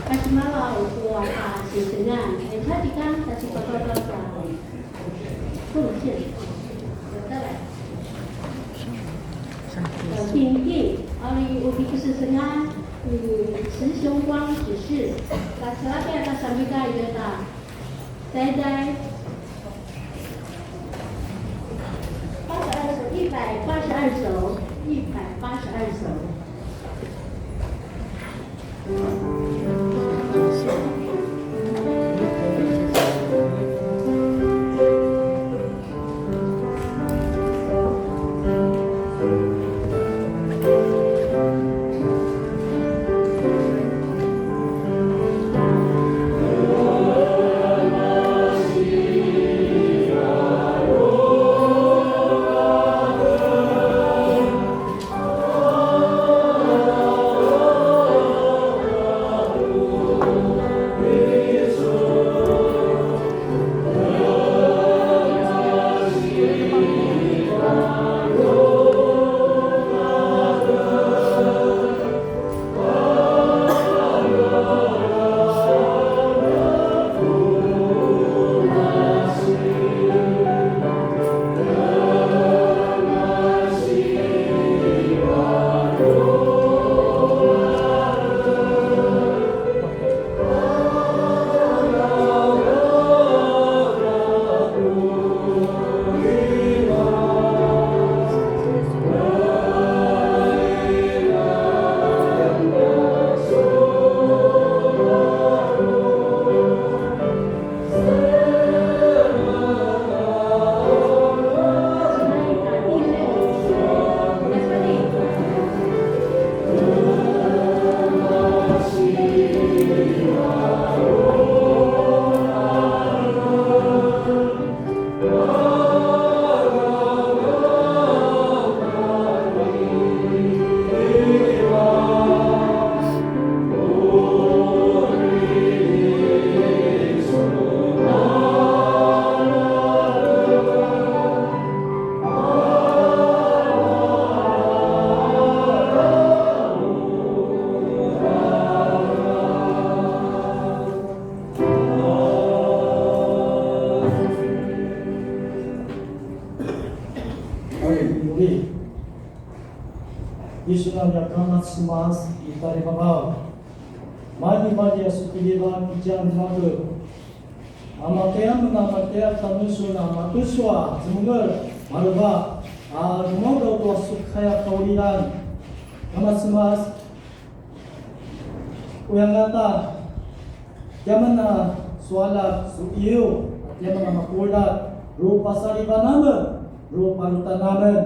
Pasemalaw tua kasisengan, e, sa tikang sa sipapapasa. Kung sin. 呃，第一，二零一五第四十三，嗯，慈雄光指示，那十二遍那三遍大约的，在在八十二首，一百八十二首，一百八十二首。Cemas i tjarivavaw. Maljimalji a su kiljivan i tjen nimadju. A makeamen a makeat tjanusun a matucu a zemengel maleva a gemaugaw tua su kaya kaulidan. Kama Cemas, uyangata, tiamen a su aljak su iyu, tiamen a mapuljat, ru pasalivan amen, ru palutan amen.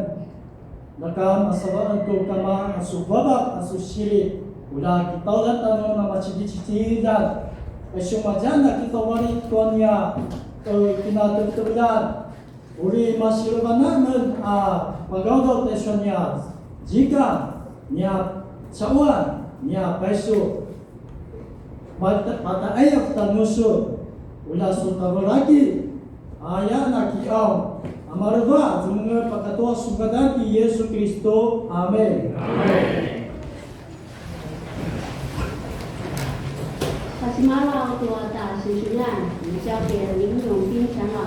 Neka masavaen tu kama a su vavak a su sili, ulja kitaudan tjanuan a macidicididan. Aicu madjan a kitauvalit tua nia, e, kinatevetevelan. Uri masilevan amen a pagaugaw taicu a nia zikang, nia cawan, nia paisu. Mata-, mataqayap tjanusun, ulja su tavelaki, aya na kiqaung, a maleva, zemengel pakatua su ngadan ti Yesu Kiristu. Amen. Amen. Pasemalaw tua ta susunan, 交给林永斌长老。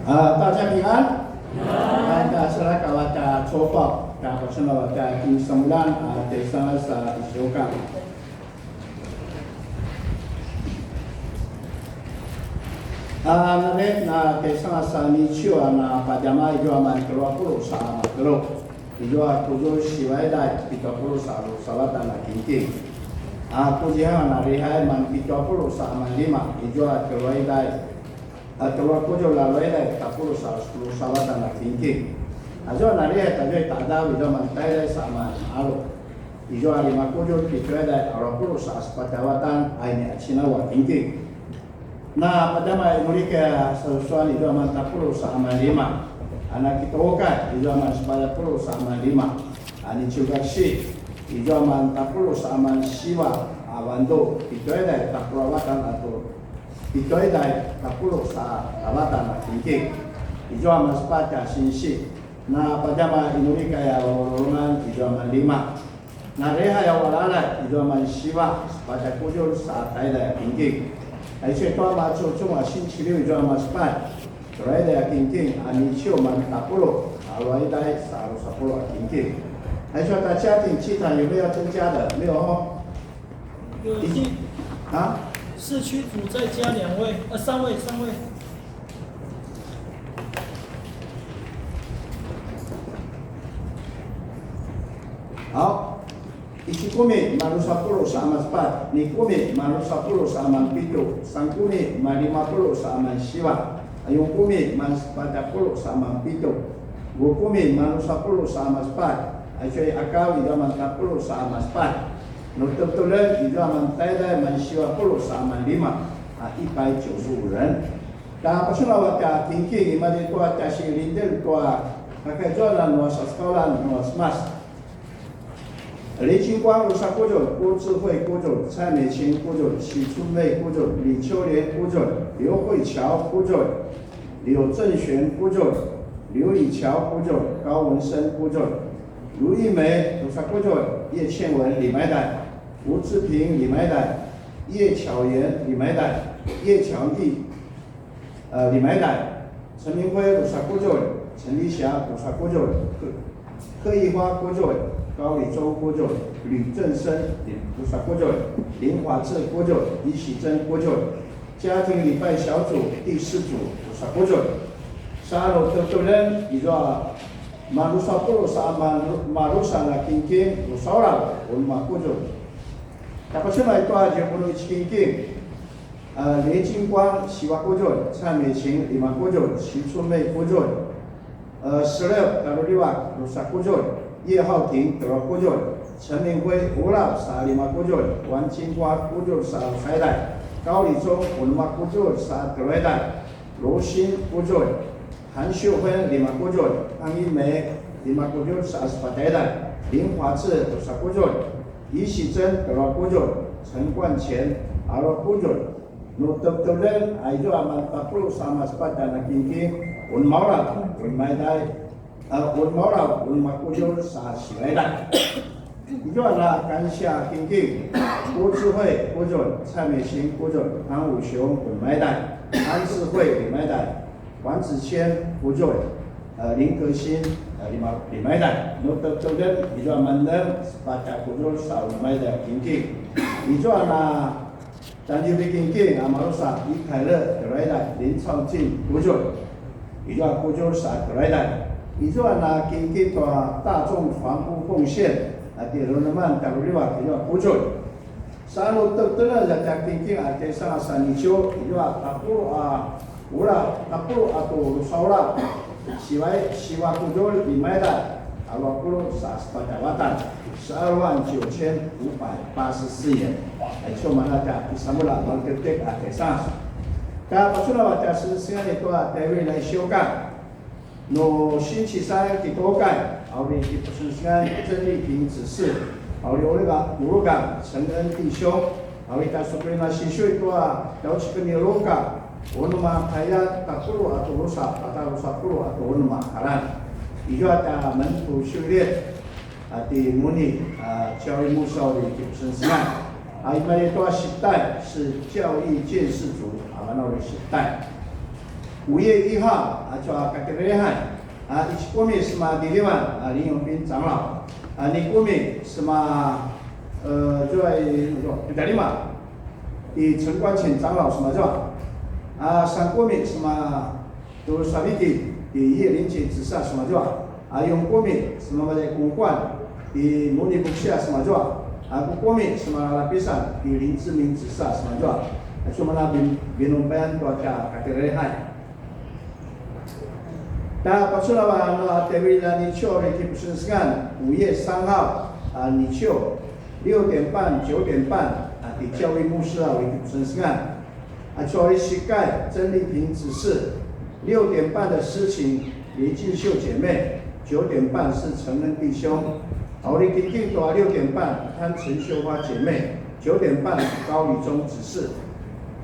A, 大家平安。Aya, selaka vatja copaq, ta pasenau vatja kinisamuljan, a, tjaisangas a isiukang. A, na vet na tjaisangas a niciu a na padjama izua man tjelu a puluq sa matjelu. Izua kuzulj siva taiday, pitju a puluq sa drusa vatan a kingking. A, kuzulj a na rihay man pitju a puluq sa manlima, izua tjelu a taiday, a, tjelu a kuzulj a taiday, tapuluq sa drusa vatan a kingking. Azua na rihay tazua i taqadaw, izua man taiday sa man alu. Izua lima kuzulj, pitju a taiday, alu a puluq sa sepatj a vatan, a ini a cinaw a kingking. Na padjama i muri ka sasusuan izua man tapuluq sa aman lima. A na kituqan izua man sepatj a puluq sa aman lima. A niciukaksi izua man tapuluq sa aman siva a vandu, pitju a taiday tapuluq a vatan atu, pitju a taiday tapuluq sa a vatan a kingking. Izua man sepatj a sinsi. Na padjama i muri ka a varurungan izua man lima. Na rihay a valalay izua man siva, sepatj a kuzulj sa taiday a kingking. Aicu i tua macucuma sinsi liu izua man sepatj, taiday a kingking, a niciu man tapuluq, alu a taiday sa drusa puluq a kingking. Aicu a ta 家庭祭壇有沒有增加的？没有哦。有，一，啊？四驱组再加两位，呃，三位，三位。 好，一kumi man drusa puluq sa aman sepatj, ni kumi man drusa puluq sa aman pitju, san kumi man lima puluq sa aman siva, ayung kumi man sepatj a puluq sa aman pitju, gu kumi man drusa puluq sa aman sepatj, aicu a kaw izua man tapuluq sa aman sepatj, nu tebtelen izua man taiday man siva puluq sa aman lima, a 一百九十五人. Ta pasenau a tja kingking, imaza i tua tja silidel tua kakaizuanan nua sasekauljan nua Cemas. 林金光 drusa kuzulj, 郭智慧 kuzulj, 蔡美琴 kuzulj, 许春妹 kuzulj, 李秋莲 kuzulj, 刘慧乔 kuzulj, 柳正璇 kuzulj, 刘以乔 kuzulj, 高文生 kuzulj, 卢玉梅 drusa kuzulj, 叶倩文 limaiday, 吴志平 limaiday, 叶巧妍 limaiday, 叶巧丽 呃，limaiday, 陈明辉 drusa kuzulj, 陈丽霞 drusa kuzulj, 柯，柯一花 kuzulj, 高礼忠 kuzulj, 吕正生 drusa kuzulj, 林华志 kuzulj, 李喜珍 kuzulj, 家庭礼拜小组第四组 drusa kuzulj. Sa nu tebtelen izua man drusa puluq sa man, man drusa a kingking drusa uraw unem a kuzulj. Ta pasenau i tua tjelu a puluq i kingking. 呃，林金光 siva kuzulj, 蔡美琴 lima kuzulj, 许春妹 kuzulj, 呃，十六 taruliwak drusa kuzulj, 叶浩庭 tjelu a kuzulj, 陈明辉 uraw sa lima kuzulj, 王金花 kuzulj sa taiday, 高礼忠 unem a kuzulj sa taiday, 罗欣 kuzulj, 韩秀芬 lima kuzulj, 汤一梅 lima kuzulj sa sepatj taiday, 林华志 drusa kuzulj, 李喜珍 tjelu a kuzulj, 陈冠乾 alu a kuzulj. Nu tevteveljen, a, izua a mantapuluq sa masepat a na kingking, unu maulaw, unu maiday, a, unu maulaw, unu makudjul sa sivailay. Izua a na kansiya kingking, 郭智慧 kuzulj, 蔡美琴 kuzulj, 潘武雄 unu maiday, 安智慧 unu maiday, 王子谦 kuzulj, a, 林格兴, a, lima, unu maiday. Nu tevteveljen, izua a mantapuluq sa kuzulj sa unu maiday kingking. Izua a na Tangtjupin kingking a madrusa, 李凯乐 tjelu a maiday, 林昌进 kuzulj, izua kuzulj sa tjelu a maiday. Izua a na kingking tua 大众房屋奉献, a, ti Roneman Taruliwa, izua kuzulj. Sa nu tevteveljen a tja kingking a tjaisangas a niciu, izua tapuluq a ula, tapuluq katua drusa ula, siva, siva kuzulj unu maiday, a, alu a puluq sa sepatj a vatan, 十二万九千五百八十四元. Aicu mana tja kisamulja malketek a tjaisangas. Ka pacun a tja sengsengan i tua David Laisiukan. Nu 星期三 kitukai, a uri kipusengsengan 曾丽萍执事, a uri ulu a, ulu a 陈恩弟兄, a uri tja supuin a sisiu i tua tjaucikel ni Luka, unem a kayan tapuluq katua drusa, pata drusa puluq katua unem a kalan. Izua tja 门徒系列, a, ti Muni, a, 教育牧師 a uri kipusengsengan. A, imaza i tua 时代 是教育建设组, a, mana uri 时代. 五月一号, a, aicu a katjalihan, a, 一 kumi sema Dilivan, a, 林永斌长老, a, 二 kumi sema, e, 九 a, 二 lima, ti 陈光乾长老 sema 九, a, 三 kumi sema tu Saviti, ti 叶玲姐执事 sema 九, a, 四 kumi sema Maljai Kungkuan, ti Muni Buksia sema 九, a, 五 kumi sema lapisan, ti 林志明执事 sema 九, a, cuma na bin, binumpayan tua tja katjalihan. Ta pacun a nua David a niciu a uri kipusengsengan, 五月三号, a, niciu, 六点半, 九点半, a, ti 教育牧师 a uri kipusengsengan. A, aicu a uri sikai, 曾丽萍执事, 六点半的诗琴，林静秀姐妹，九点半是陈恩弟兄。A, uri kingking tua 六点半, 潘陈秀花姐妹，九点半，高礼忠执事。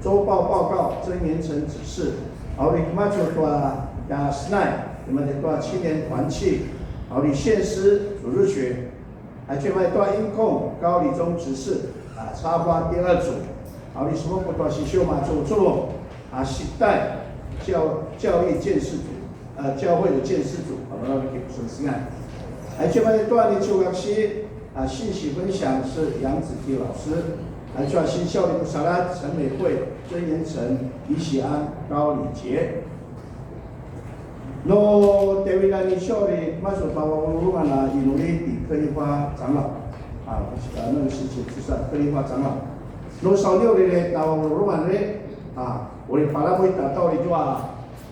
周报报告，曾延成执事。A, uri kemacu tua tja senai, imaza i tua 青年团契. A, uri 献诗主日学. Aicu imaza i tua 音控, 高礼忠执事, a, 插花第二组. A, uri semupu tua sisiu macuvungu, a, 时代教，教育建设组, a, 教会的建设组, a, mana uri kipusengsengan. Aicu imaza i tua niciu a kacivil, a, 信息分享是杨子琪老师. Aicu a 信息 uri pusaladj, 陈美惠、曾延成、李喜安、高礼杰. Nu David a niciu a uri masuk tua vavululungan a inuli ti 克利花长老, a, 那个时期就是克利花长老. Nu sauni uri tua vavululungan uri, a, uri palamui ta tau uri tua,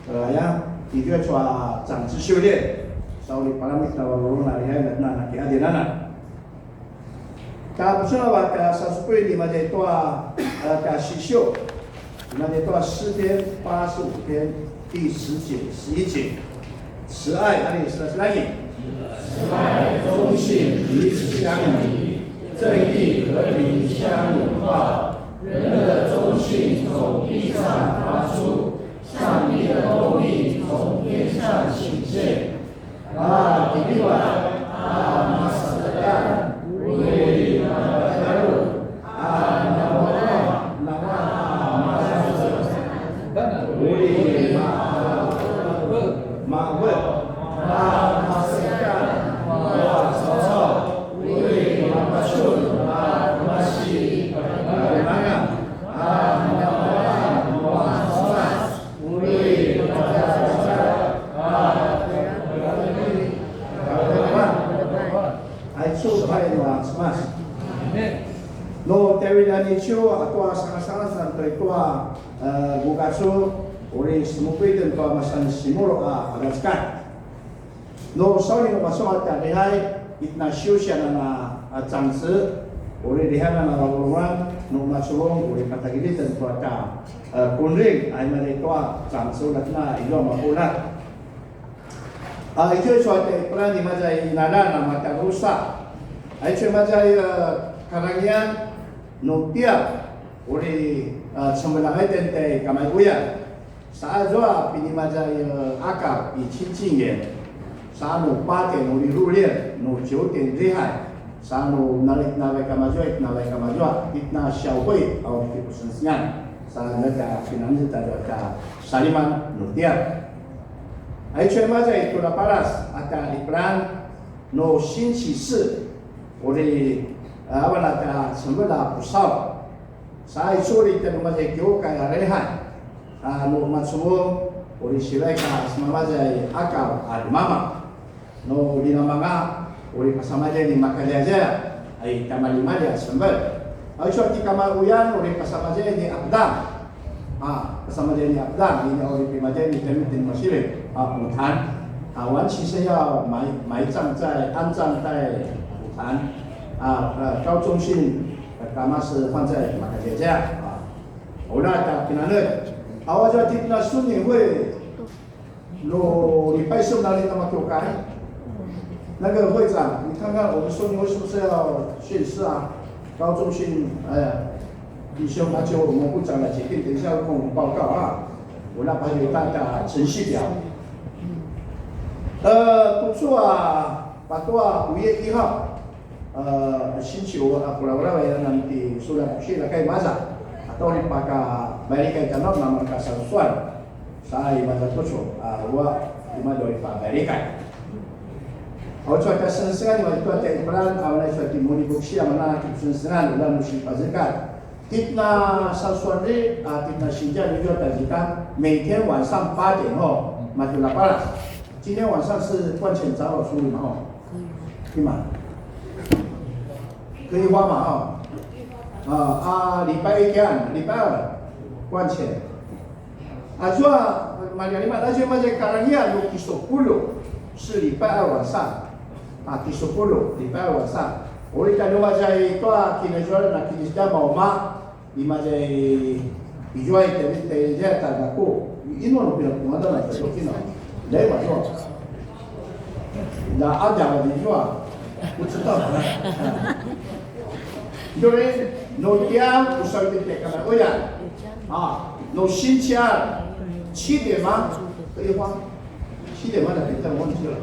e, ya, uri tua 长执事 uri, sa uri palamui ta vavululungan uri, na, na, na, kiadinana. Ta pacun a tja sasupui imaza i tua, e, tja sisiu, imaza i tua 诗篇八十五篇第十节、十一节. 慈爱, a, 你是哪里？慈爱、忠信、彼此相宜，正义、和平相拥抱。人的忠信从地上发出，上帝的公义从天上显现。 A, kiva, a, masadan, uri, a, makaru, a, nawa, nawa, a, masadan, uri, ma, ma, a, masadan, wa, sa, sa, uri, mapacun, a, masi, a, manga, a, nawa, nawa, sa, sa. Aicu kai nua Cemas. Nu David a niciu a tua sangasangasan tua i tua, e, bukacu, uri semupu itjen tua masan simulu a pagacekad. Nu sauni nu masuk a tja lihai, itjen a siusian a, a, 长执, uri lihai a na vavululungan, nu maculung, uri patagilj itjen tua tja, e, kundring, a imaza i tua 长执 ulat na izua mapuljat. A, izua izua tja ipelan imaza i qinaljan a matjaljusa. A, izua imaza i, e, karangian, nu tiap, uri 呃，成本的一点点干嘛不要？啥说啊，比你们这个阿卡比亲近点，啥努八点努力入列，努九点厉害，啥努哪里哪位干嘛做，哪位干嘛做，一那小会哦，就不是这样，啥那个平常日大家 saliman nu tiap. Aicu a imaza i tua Lapalas a tja Liplan nu 星期四, uri avan a tja cemel a pusaw. Sa aicu uri tja nu maza i kiukai a rehan, a nu macungu, uri sivaik a semamaza i akaw a lumamang. Nu linamanga, uri pasamadjay ni makaljazaya, ai tamalimali a sembel. Aicu a ti kamaquyan, uri pasamadjay ni Abdang. A, pasamadjay ni Abdang, ini uri pimadjay ni Temitin Masirin, a, Bhutan. A, 完全是要埋，埋葬在，安葬在 Bhutan. A, a, 高中生，a, kama se 放在 makaljazaya. A, ula ta pinanel. A, 我就听到孙女会 有礼拜圣哪里那么多改？那个会长，你看看我们说你为什么是要宣誓啊？高中生，哎呀，弟兄，那就我们部长来决定，等一下会跟我们报告啊。我那边有大家程序表。呃，不错啊，把多啊，五月一号，呃，星期五啊，不啦不啦，要那么的，说了，去了该马上，啊，到底把个，买了该讲到那么个算算。 Sa imaza tucu, a, ua, imaza uri pavalikan. Au cua ta sengsengan imaza tua ta Ibrahim, awan cua ti muni buksi, a, mana ki sengsengan, ula musi pazekat. Titna sasuanri, a, titna sinja ni tua ta zika, 每天晚上八点 ho, matu Lapalas. 今天晚上是冠前长老处理嘛，吼。可以吗？可以吗？可以花嘛，哈。啊，啊，礼拜一看，礼拜二，冠前。 Azua, malima, azua maza karangian nu kisepuluh, 是礼拜二晚上. A, kisepuluh, 礼拜二晚上. Uri ka nu maza i tua kinajualan a kinisda mauma, imaza i, izua i tele, tele, tele, ta gaku. Inu nu pila kumanda na, ito kina. Dai mazo. 那阿讲的你说啊，不知道。对，那天不是有点干嘛？我讲啊，那星期二七点吗？可以吗？七点吗？等一下，我忘记了。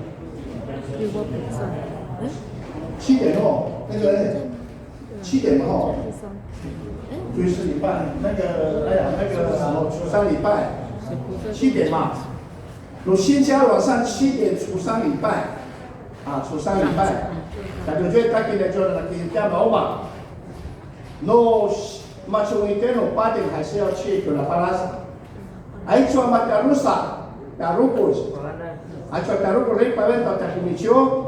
七点哦，那个七点嘛吼，就是礼拜那个，哎呀，那个什么初三礼拜七点嘛。 那星期二晚上七点初三礼拜，啊，初三礼拜，那就最大的就是那个叫老板，那么从一点五八点还是要去给他巴拉斯，还说嘛，假如啥，假如不，还说假如不，人百分之百的米酒，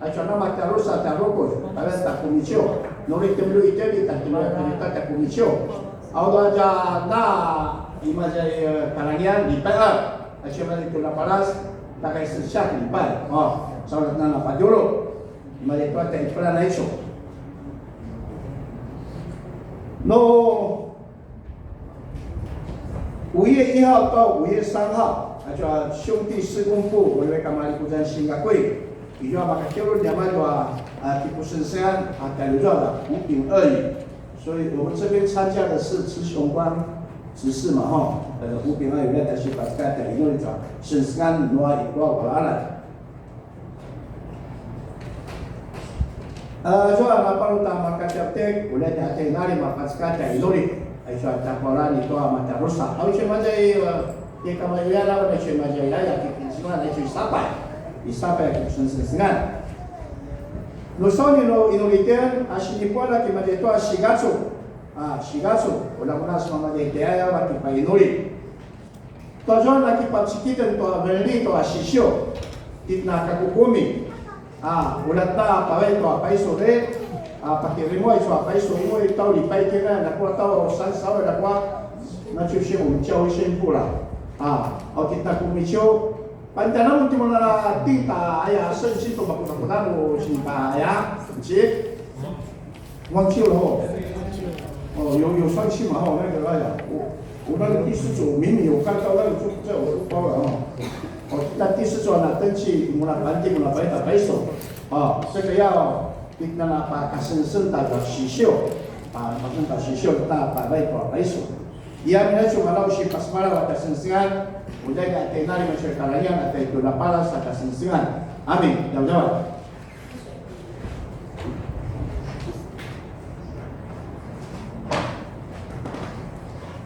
Aicu a nama tjarusa tjaruku, paran tjakumiciu. Nuri temlu iteli tjakumiciu. Auda aja na imaza i, eh, karangian di P R. Aicu a nama tjarusa paras, takai sesiak di P R. Oh, saudara nana pajulu. Imaza i tuata i paran aicu. No, 五月一号到五月三号，啊，就兄弟事工部，我那个马里古镇新加坡，比较马卡修罗两万多啊，啊，tipusensean, ah, 改了了，五饼二鱼。所以我们这边参加的是执雄官执事嘛，哈，呃，五饼二鱼，那但是把这个改了一个，sensean, no, i, wa, wa, la, la. A, zua, mapalu ta makatjaptek, ulja tja tjenali mapacekatja inuli. Aicu a tjakualan i tua matjarusa. Aicu imaza i, a, i kamazuyan avan aicu imaza i laya ki pinsiman aicu i Sapay. I Sapay a ki sensengan. Nu sauni nu inuli tjen, a sinipuan a ki maza i tua sigacu. A, sigacu. Ulja mun a semamaza i tjaya a ki painuli. Tua zua na kipacikiten tua veneli tua sisiu, titjen a kakukumi, a, ulja ta pavai tua paisu re, a, pakirimuai tua paisu, ui tau lipai kina, na kua tau saisau, na kua, na ciu si un ciau i sempula. A, au titjen a kumi ciu, pantjana mun timun na tinta, aya, sen situ makunakunamu sinta, aya, si. 忘记了吼。哦，有，有上去嘛吼，那个，哎呀，我，我那个第四组明明有看到那个就在我的包了吼。哦，那第四组呢，登记我们的班级，我们的班长拍手。啊，这个要，那么把，把神圣的洗秀，啊，把神圣的洗秀，那把外国拍手。Ia minacu malausi pasemalaw a kasengsengan, uljai ka tjenali macu kalaian a taitu lapalas a kasengsengan. Amin. Djavadjavay.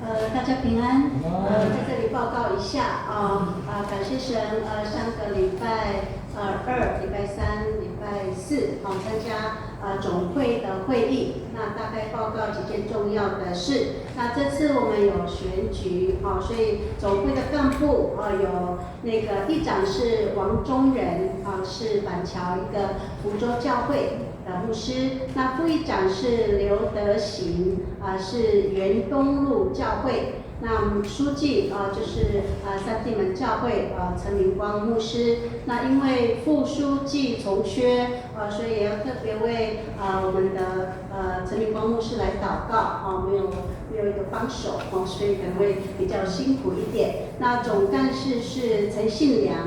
呃，大家平安。呃，在这里报告一下啊，呃，感谢神，呃，上个礼拜呃二、礼拜三、礼拜四，好、参加呃总会的会议。那大概报告几件重要的事。那这次我们有选举，好、所以总会的干部啊、有那个议长是王中仁，啊、是板桥一个福州教会的牧师。那副议长是刘德行，啊、是原东路教会。那书记啊、就是啊、三地门教会啊、陈明光牧师。那因为副书记重缺啊、所以也要特别为啊、我们的呃陈明光牧师来祷告啊、没有没有一个帮手哦，所以可能会比较辛苦一点。那总干事是陈信良，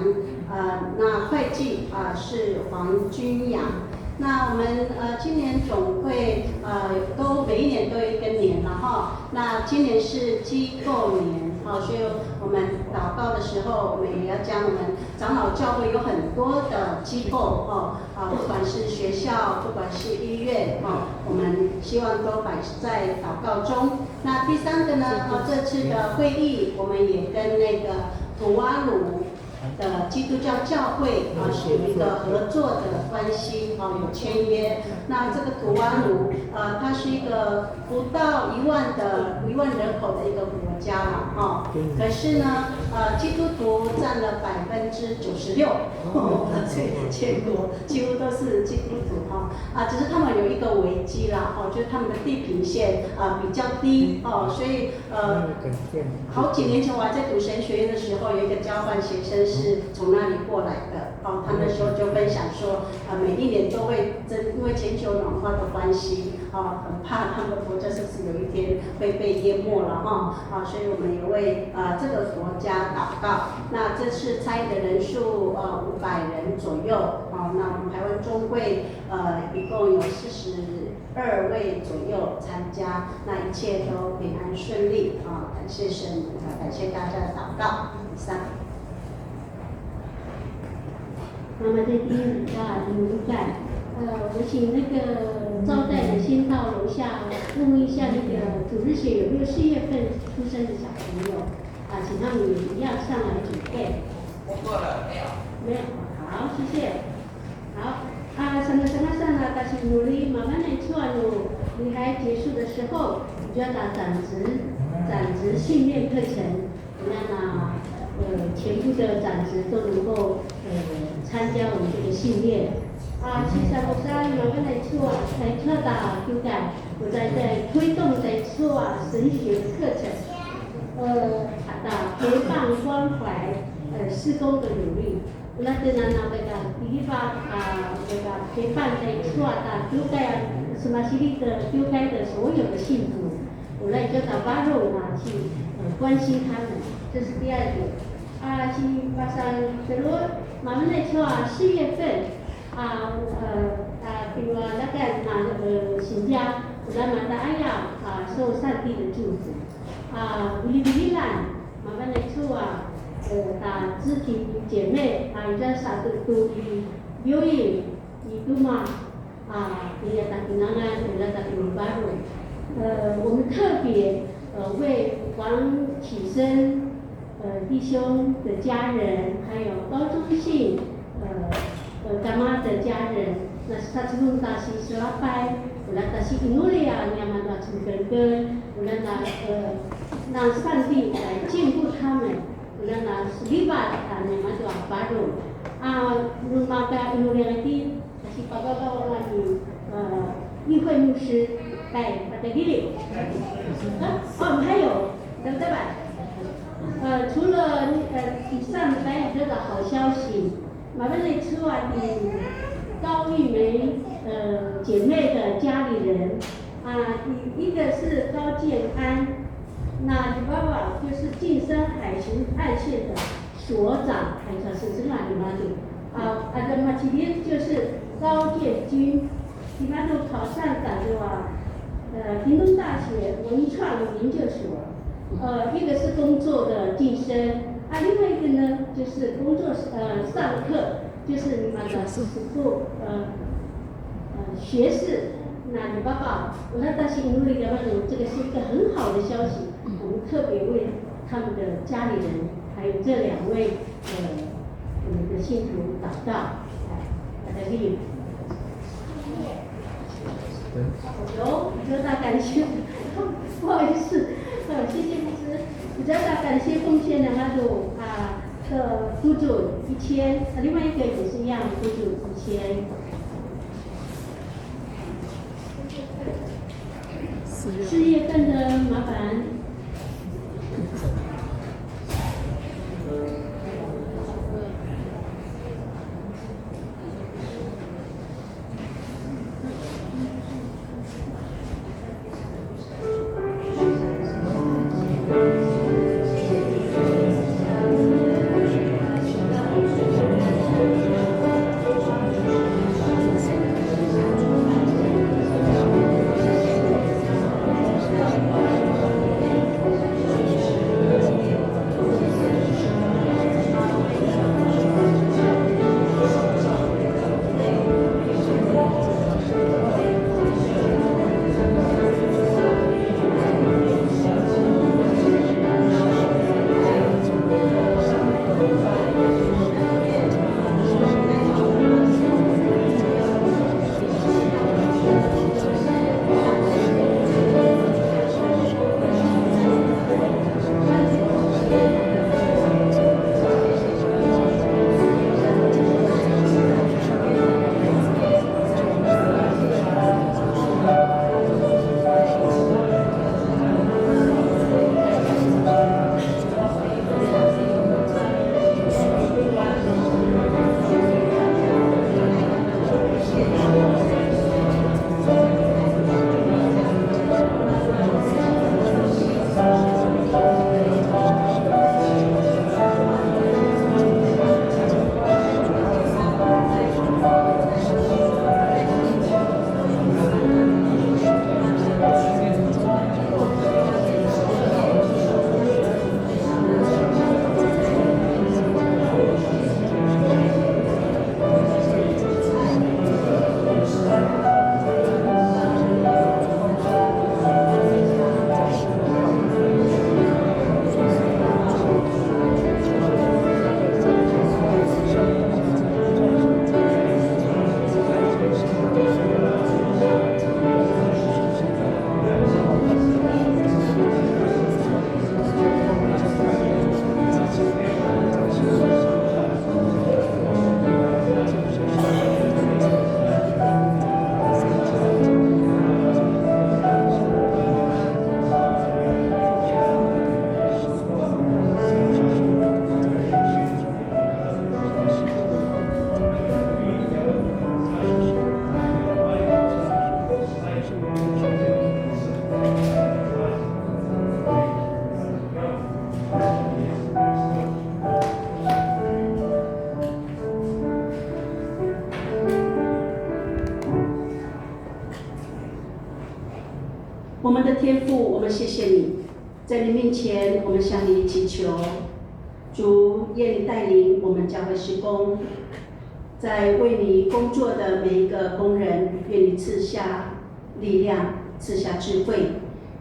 呃，那会计啊、是黄君阳。那我们呃今年总会呃都每一年都有一个年了哈。那今年是机构年哦，所以我们祷告的时候，我们也要将我们长老教会有很多的机构哦，啊，不管是学校，不管是医院哦，我们希望都摆在祷告中。那第三个呢，呃，这次的会议我们也跟那个土瓦鲁的基督教教会啊有一个合作的关系啊，有签约。那这个土瓦鲁呃，它是一个不到一万的一万人口的一个国家嘛，哦，可是呢，呃，基督徒占了百分之九十六，所以全国几乎都是基督徒哈。啊，只是他们有一个危机啦，哦，就是他们的地平线啊、比较低哦，所以呃，好几年前我还在读神学院的时候，有一个交换学生是从那里过来的，哦，他那时候就分享说，呃，每一年都会增，因为全球暖化的关系，哦，很怕他们的国家是不是有一天会被淹没了哈，啊，所以我们也为呃这个国家祷告。那这次参与的人数呃五百人左右，哦，那我们台湾中会呃一共有四十二位左右参加，那一切都平安顺利啊，感谢神，啊，感谢大家的祷告。以上。 Mama Teti, Nika, Inu Nika. 呃，我请那个招待的先到楼下问一下那个主日学有没有四月份出生的小朋友啊，请他们也一样上来准备。没有，好，谢谢。好，啊，sama-sama sana kasi nuri mama na icuan nu 礼拜结束的时候，你就要打长执，长执训练课程。 那么呃全部的长执都能够呃参加我们这个训练。啊，其实我在那个来做啊，来做的就在我在在推动在做啊神学的课程，呃，的陪伴关怀呃事工的努力。那这呢，那个地方啊，那个陪伴在做啊，就在什么西里的就在的所有的信徒。 我来就到巴肉啊去呃关心他们，这是第二点。啊，是马上这个马上来说啊，四月份啊，呃啊，比如啊，那个马呃新家，我来马达哎呀啊，受上帝的祝福啊，Billy Billy 啦，马上来说啊，呃，打肢体姐妹啊，人家啥都都有有影，你都嘛。 啊，nia takinangan, nia takinubaru. 呃，我们特别呃为黄启生呃弟兄的家人，还有高中信呃呃干妈的家人，那是他从大西斯拉拜，我让他是努力啊，你要慢慢从根根，我让他呃让上帝来眷顾他们，我让他是礼拜啊，你要慢慢巴鲁啊，如果个努力的。 Kasi pagawagaw ni 呃，议会牧师带大家 dili。啊，哦，还有，对不对吧？呃，除了呃以上大家得到好消息，马上来吃完你高玉梅呃姐妹的家里人啊，一一个是高建安，那 Baba 就是晋山海巡爱线的所长，还是是哪里哪里。 啊，那个 Macidic 就是高建军，他都考上的是吧？呃，屏东大学文创研究所。呃，一个是工作的晋升，啊，另外一个呢，就是工作，呃，上课，就是你们的实作，呃，呃，学士，那你爸爸，我那大型努力的那种，这个是一个很好的消息，我们特别为他们的家里人，还有这两位，呃，我们的信徒祷告，哎，大家可以。 有，比较大感谢，不好意思，呃，谢谢牧师，比较大感谢奉献的那种啊，的补助一千，呃，另外一个也是一样，补助一千。四月份的麻烦。 我们的天父，我们谢谢你，在你面前，我们向你祈求，主，愿你带领我们教会事工，在为你工作的每一个工人，愿你赐下力量，赐下智慧，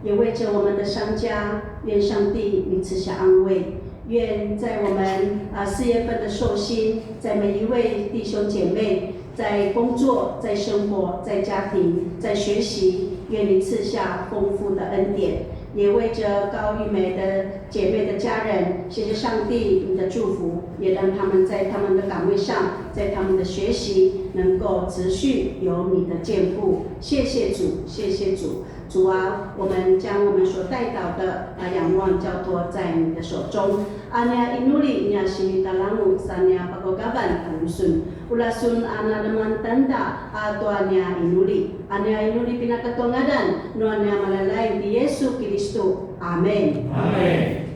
也为着我们的商家，愿上帝你赐下安慰，愿在我们，啊，四月份的寿星，在每一位弟兄姐妹，在工作、在生活、在家庭、在学习，愿你赐下丰富的恩典，也为着高玉梅的姐妹的家人，谢谢上帝你的祝福，也让他们在他们的岗位上，在他们的学习能够持续有你的坚固。谢谢主，谢谢主。主啊，我们将我们所代祷的，啊，仰望交托在你的手中。A nia inuli nia sinitalanu sa nia pakokavan a nusun. Ula sun a naleman tanda a tua nia inuli. A nia inuli pinakatuangadan nua nia malalaing ti Yesu Kilistu. Amen. Amen.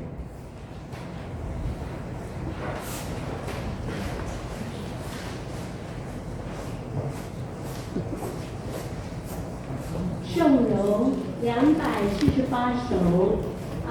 颂咏两百四十八首，啊，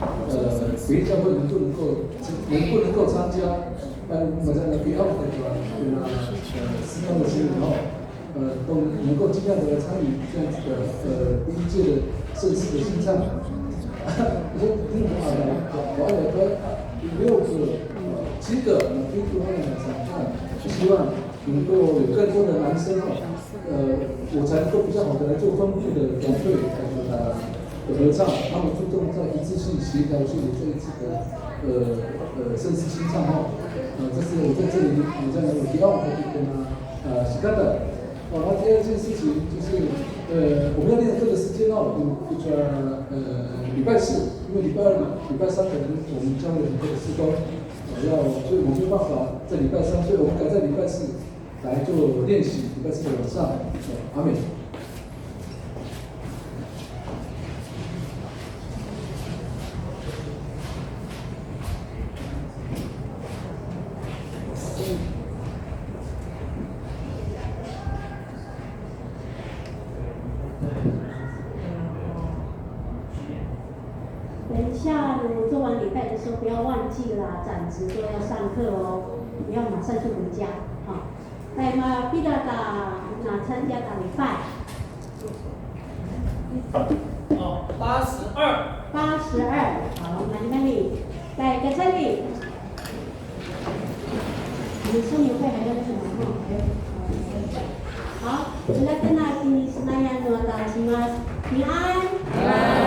呃，别的教会能不能够能不能够参加，但我们在那边要那个呃思考的时候，呃，都能够尽量的参与这样子的呃第一届的盛事的献唱。我说，嗯，啊，我我我六个呃七个呃基督徒的长大，希望能够有更多的男生哦，呃，我才能够比较好的来做分部的团队，呃，的合唱，他们注重在一致性、协调性的这一次的呃呃盛事献唱哈。呃，这是我在这里我在那里提到我可以跟他呃 s i k a t a 哦，那第二件事情就是，呃，我们要练这个时间哦，我们不抓呃礼拜四，因为礼拜二嘛，礼拜三可能我们教会很多的事工，呃，要所以我没有办法在礼拜三，所以我们改在礼拜四来做练习，礼拜四的晚上。阿美。等一下，你们做完礼拜的时候，不要忘记啦，长执都要上课哦，不要马上就回家啊。Taima pida ta na 参加 ta 礼拜？哦，八十二。八十二，好，那你们你在跟着你。你说明会还要什么？好，我们来跟那今天是那样的，请安。平安。